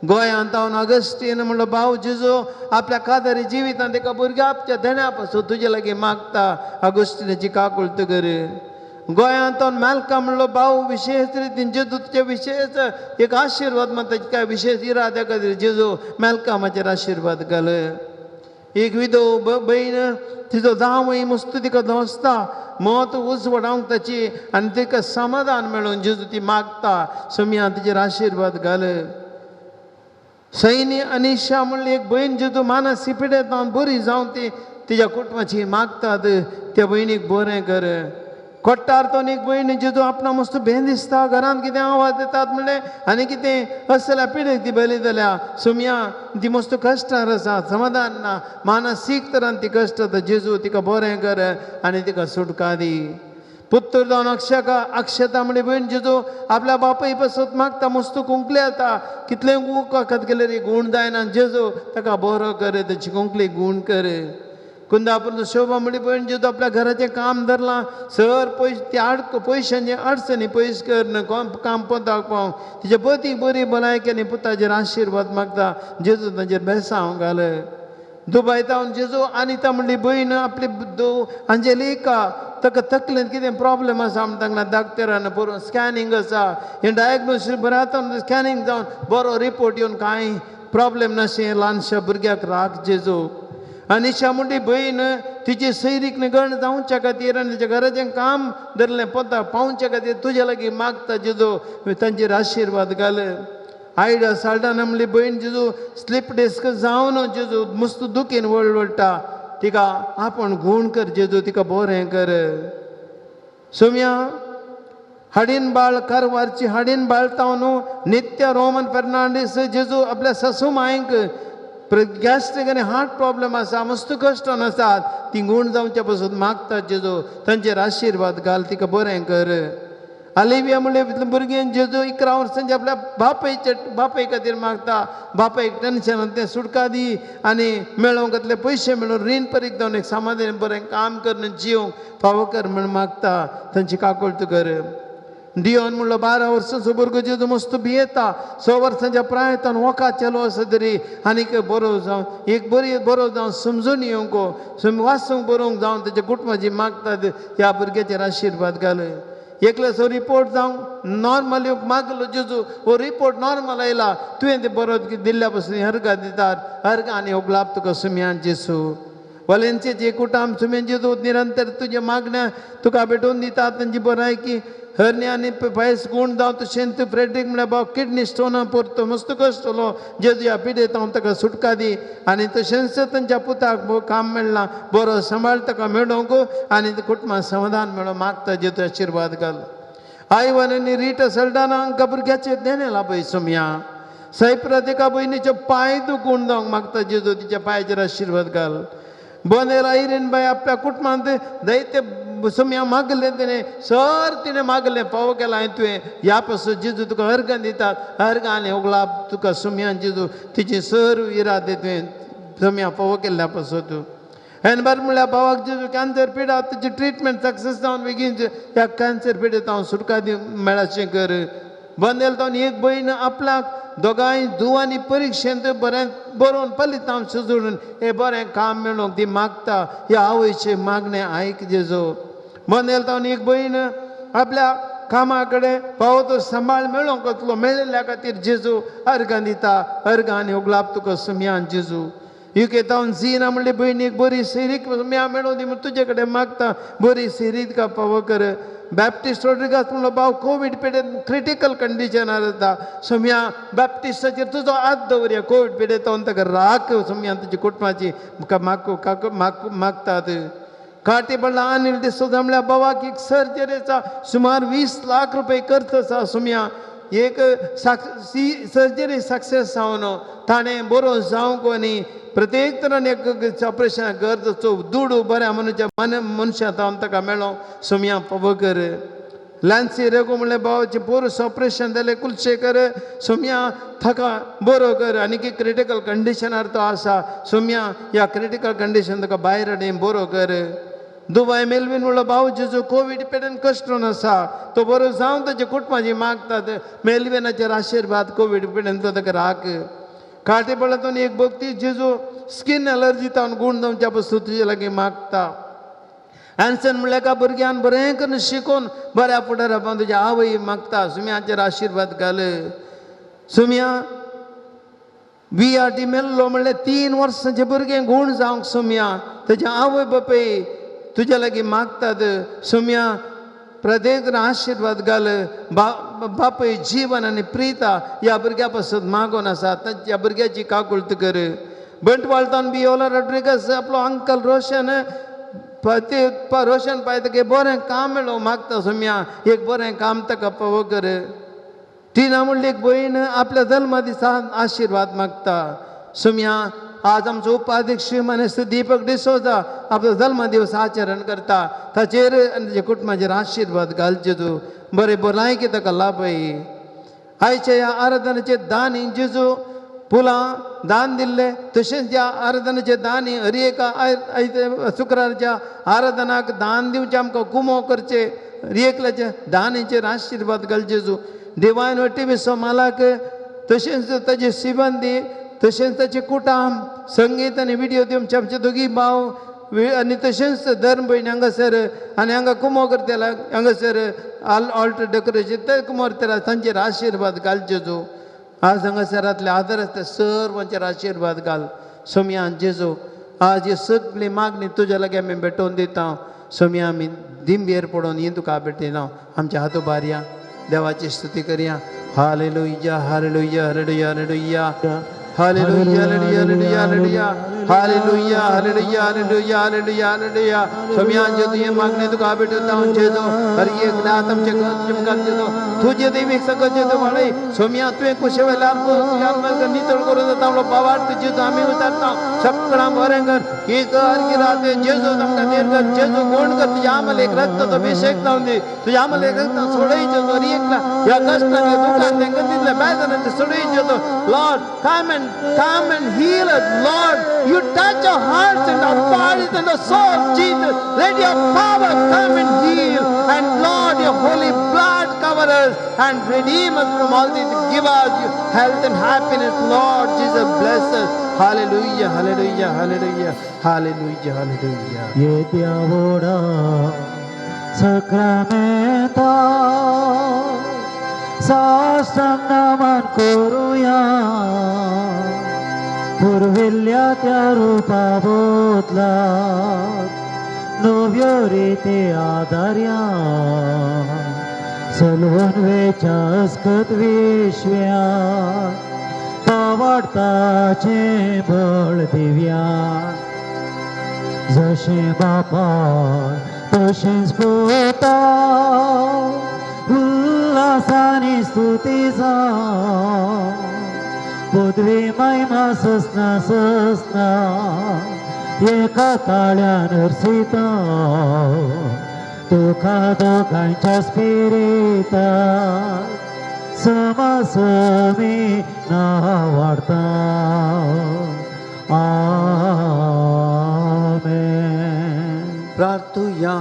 गोंयांत हांव अगस्टीन म्हणलो भाव जेजू आपल्या कादारी जिवितांत एका भुरग्याच्या देण्या पासून तुजे लागीं मागता. अगस्टिनाची काकुळट कर. गोंयांत हांव मेलका म्हणलो भाव विशेष रितीन जेजू तुजे विशेष एक आशिर्वाद मागता. काय विशेष इराद्या खातीर जेजू मेलकामाचेर आशिर्वाद घाल. एक विधव भयण तिचो जांवय मस्त तिका दोसता मत उजवडावंक ताची आनी तिका समाधान मेळून जेजू ती मागता. सोम्या तिचेर आशिर्वाद घाल. सैनी अनिशा म्हणली एक भयण जेजू मानसी पिडेत बरी जावन ती तिच्या कुटुंबाची मागतात. त्या भयणीक बरें कर. कोट्टार तो एक भयण जेजू आपणा मस्त भें दिसता घरांत कितें आवाज येतात म्हणलें आनी कितें असल्या पिडेक ती बरी जाल्या. सोम्या ती मस्त कश्टार आसा समाधान ना मानसीक तरान ती कश्ट आसा. जेजू तिका बरें कर आनी तिका सुटका दी. पुत्तर जावन अक्षका अक्षता म्हळी भयण जेजू आपल्या बापाय पासत मागता. मस्त कुंकले येता कितलें वखद केलें रे गूण जायना जेजू ताका बरो कर ताची कुंकली गूण कर. कुंदापूर शोभा म्हळी भयण जेजू आपल्या घराचें काम धरलां सर पयस ती आड पयशांचे अडचणी पयस कर काम पोंताक पावंक तिच्या पतीक बरी भलायकी आनी पुताचेर आशिर्वाद मागता. जेजू तांचेर बेसांव घाल. दुबाय तावन जेजू अनिता म्हणली भयण आपली दो अंजलिका ताका तकलेंत कितें प्रॉब्लम आसा म्हण तांकां डाक्टरान बरो स्कॅनिंग आसा हें डायग्नोसीस बरें आतां स्कॅनिंग जावन बरो रिपोर्ट येवन कांय प्रॉब्लम नाशें ल्हानशा भुरग्याक राख जेजू. अनिशा म्हणटी भयण तिची सैरीक निगण जावच्या खातीर आनी तिच्या घराचें काम धरलें पोता पावच्या खातीर तुज्या लागीं मागता जेजू तांचेर आशिर्वाद घाल. आयडा साल्डाना म्हणली भयण जेजू स्लीप डिस्क जावन जेजू मस्त दुखीन वळवळटा तिका आपूण गूण कर जेजू तिका बरें कर. सोम्या हाडीन बाळ कारवारची हाडीन बाळ तावन नित्य रोमन फेर्नांडीस जेजू आपल्या सासू मांयक गॅस्ट्रीक आनी हार्ट प्रॉब्लम आसा मस्त कश्टान आसात ती गूण जावच्या पसून मागतात जेजू तांचेर आशिर्वाद घाल तिका बरें कर. आलिविया म्हणले भुरगें जेजू 11 वर्सांचे आपल्या बापायचे बापाय खातीर मागता बापायक टेन्शन तें सुटका दी आनी मेळोवंक घातले पयशे मेळून रीण परीक जावन एक समाधान बरें काम करून जिवंक फावो कर म्हण मागता तांची काकुळट कर. डियोन म्हणलो 12 वर्सांचो भुरगो जेजू मस्त भियेता 6 वर्सांच्या प्रायतान वखद चलो आसा तरी आनीक बरो जावन एक बरी बरो जावन समजून येवंक वाचूंक बरोवंक जावन तेच्या कुटुंबाची मागतात ह्या भुरग्याचेर आशिर्वाद घाल. एकल्याचो रिपोर्ट जावं नॉर्मल येवंक मागलो जेजू हो रिपोर्ट नॉर्मल आयला तुवें तें बरो दिल्ल्या पसून हरगा दितात हरगा आनी हो गुलाब तुका सुम्यान जेसू. वलेन्सियाचे कुटाम सुम्यान जेजू निरंतर तुज्या मागण्या तुका भेटोवन दितात तांची बरायकी हरणे आनी पायस गूण जावं तशेंच फ्रेड्रीक म्हळ्यार बाब किडनी स्टोना पोरतो मस्त कश्टलो जेजू ह्या पिडेत हांव ताका सुटका दी आनी तशेंच तांच्या पुताक काम मेळ्ळां बरो सांबाळ ताका मेळोवंक आनी कुटुंबाक समाधान मेळोवंक मागता जेजू आशिर्वाद घाल. आयवन आनी रिटा सल्डाना हांकां भुरग्याचेर देणें लाभय सोमया. सायप्रात एका भयणीचो पांय दुखून जावंक मागता जेजू तिच्या पांयाचेर आशिर्वाद घाल. बोनेर आयरीन बाय आपल्या कुटुंबांत जायते सोम्या मागलें तिणें सर तिणें मागलें पावो केला हांवें तुवें ह्या पासून जेजू तुका अर्गां दितात अर्गां आनी उगलाप तुका सोम्यान जेजू तिची सर इरादे तुवें सोम्या पावो केल्ल्या पासून तूं एनबर म्हणल्यार भावाक जेजू कॅन्सर पिडा तुजी ट्रिटमेंट सक्सेस जावन बेगीन ह्या कॅन्सर पिडेत हांव सुटका दिवंक मेळाचें कर. बंदेल तावन एक भयण आपल्याक दोगांय दुवांनी परिक्षेंत बरें बरोवन फलितांश जोडून हें बरें काम मेळोवंक ती मागता ह्या आवयचें मागणें आयक जेजू. बंदेल तावन एक भयण आपल्या कामा कडेन फावो तो सांबाळ मेळोवंक वतलो मेळिल्ल्या खातीर जेजू अर्गां दिता अर्गां आनी उगलाप तुका सुम्यान जेजू. युके तावन झिना म्हणली भयणीक बरी सिरीक म्या मेळोवं दी म्हूण तुजे कडेन मागता बरी सिरीक तुका फावो कर. बॅप्टिस्ट रोड्रिगास म्हणलो भाव कोवीड पिडेन क्रिटिकल कंडिशनार आसा सोम्या बॅप्टिस्टाचेर तुजो हात दवरया कोवीड पिडेत ताका राख सोम्या तुज्या कुटुंबाची म्हाका मागू मागतात. काटी पडला अनिल डिसोजा म्हणल्यार भावाक एक सर्जरीचा सुमार 20 लाख रुपये खर्च आसा सोम्या एक सर्जरी सक्सेस जावन ताणें बरो जावंक आनी प्रत्येक तरान एक ऑपरेशन गरजचो दुडू बऱ्या मनशाच्या मन मनशां तावन ताका मेळो सोम्या पव कर. लान्सी रेगो म्हणलें भावाचें पोरूस ऑपरेशन जालें कुलशे कर सोम्या ताका बरो कर आनी की क्रिटिकल कंडिशनार तो आसा सोम्या ह्या क्रिटिकल कंडिशन ताका भायर हाडी बरो कर. दुबाय मेलवीन म्हणलो भाव जेजू कोवीड पेडेन कश्टून आसा तो बरो जावन ताच्या कुटुंबाची मागतात मेलविनाचेर आशिर्वाद कोवीड पेडेन तो ताका राख. काटे पडला एक भक्ती जेजू स्कीन एलर्जी तावन गूण जावच्या पसून तुजे लागीं मागता. एन्सन म्हणल्यार एका भुरग्यान बरें करून शिकोवन बऱ्या फुडारापान तुज्या आवय मागता सुम्याचेर आशिर्वाद घाल. सुम्या वी आर टी मेल्लो म्हणल्यार 3 वर्सांचें भुरगें गूण जावंक सुम्या तेज्या आवय बापूय तुज्या लागीं मागतात सुम्या प्रत्येक आशिर्वाद घाल. बापूय जीवन आनी प्रिता ह्या भुरग्या पासून मागून आसा तांच्या भुरग्याची काकुळट कर. बंटवाळतान बियोला रोड्रिगस आपलो अंकल रोशन ते रोशन पाय ताका बरें काम मेळोवंक मागता सोम्या एक बरें काम ताका फावो कर. टिना म्हणली एक भयण आपल्या जल्मा दिसा आशिर्वाद मागता सोम्या आज आमचो उपाध्यक्ष मानेस्त दीपक डिसोजा आपलो जल्म दिवस आचरण करता ताचेर आनी ताच्या कुटुंबाचेर आशिर्वाद घाल जेजू बरें भलायकी ताका लाभय. आयच्या ह्या आराधनाचे दानी जेजू फुलां दान दिल्ले तशेंच ह्या आराधनाचे दानी हर एका शुक्रारच्या आराधनाक दान दिवचें आमकां कुमो करचें हर एकल्याच्या दानीचेर आशिर्वाद घाल जेजू. डिवायन वटी मालाक तशेंच ताजे सिबंदी तशेंच ताचे कुटाम संगीत आनी विडियो दिवचे आमचे दोगी भाव आनी तशेंच धर्म भयणी हांगासर आनी हांगा कुमो करतले हांगासर ऑल्टर डेकोरेशन ते कुमो करतले तांचेर आशिर्वाद घाल जेजू. आज हांगासरांतले आदर आसता सर्वांचेर आशिर्वाद घाल सोम्या जेजू. आज ही सगळी मागणी तुज्या लागीं आमी भेटोवन दिता सोम्या आमी दिंबेर पडोवन ही तुका भेटयना आमच्या हात उबारया. देवाची स्तुती करया. Hallelujah hallelujah hallelujah hallelujah hallelujah hallelujah hallelujah hallelujah hallelujah hallelujah hallelujah hallelujah. स्वामी तुझे मागणे तुका भेटता जेजो हर एक नाथ आमचे घर तुजे मुखार जेजो तुजे देवीक सगळं जेजो वाडय. स्वामी तुवें कुशे वेल्यार नितळ करून जाता म्हणलो बाबार तुजेजो आमी उतारता सगळ्यां बरें कर की कर की रात जेजो आमकां देर कर जेजो कोण कर तुज्या आमलेक रक्त अभिषेक जावन दी तुज्या आमलेक रक्त सोडय जेजो हर एकला ह्या कश्टांतले दुखांतले गतींतले बेजारांतले सोडय Jeju. Lord come and heal us, Lord. You touch our hearts and our bodies and our souls, Jesus. Let your power come and heal. And Lord, your holy blood cover us and redeem us from all this. Give us your health and happiness, Lord Jesus. Bless us. Hallelujah, hallelujah, hallelujah, hallelujah, hallelujah. येत्या Voda सक्रामेंता साष्टांग नमन करुया पुर्विल्ल्या त्या रुपा बदला नव्यो रिती आदार्या सलवून वेच्या अस्कत विश्व्या पावाडताचें बळ दिव्या जशें बापाय तशेंच पुता उल्हासानी स्तुती जावं पदवी महिमा ससना ससना एका ताळ्यान अर्सिता तुका दोगांच्या स्पिरिता समासमी नावाडता. आमेन. प्रार्थुया.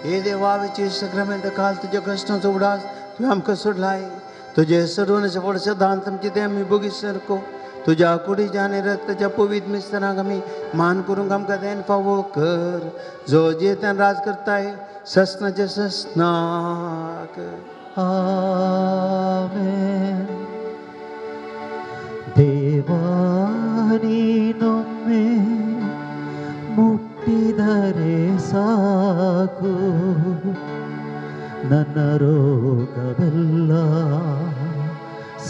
हे देवा, सक्रामेंत काल तुज्या कश्टांचो उडास तुवें आमकां सोडलाय. तुजे सडवणेचे फळ सदांच आमचे ते आमी बोगी सारको तुज्या कुडीच्या आनी रक्ताच्या पवित्र मिस्तरांक आमी मान करूंक आमकां देन फावो कर, जो जेतान राज करताय ससनाचे ससनाक. आमेन. ದೇವಾ ನೀನೊಮ್ಮೆ ಮುಟ್ಟಿದರೆ ಸಾಕು ನನ್ನ ರೋಗವೆಲ್ಲ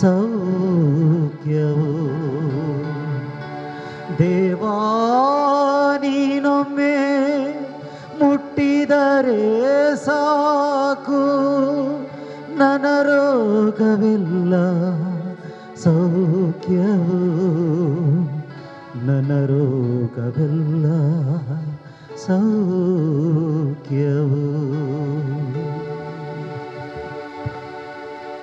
ಸೌಖ್ಯವು. ದೇವಾ ನೀನೊಮ್ಮೆ ಮುಟ್ಟಿದರೆ ಸಾಕು ನನ್ನ ರೋಗವೆಲ್ಲ ಸೌಖ್ಯವು ನನ್ನ ರೋಗವೆಲ್ಲ ಸೌಖ್ಯವು.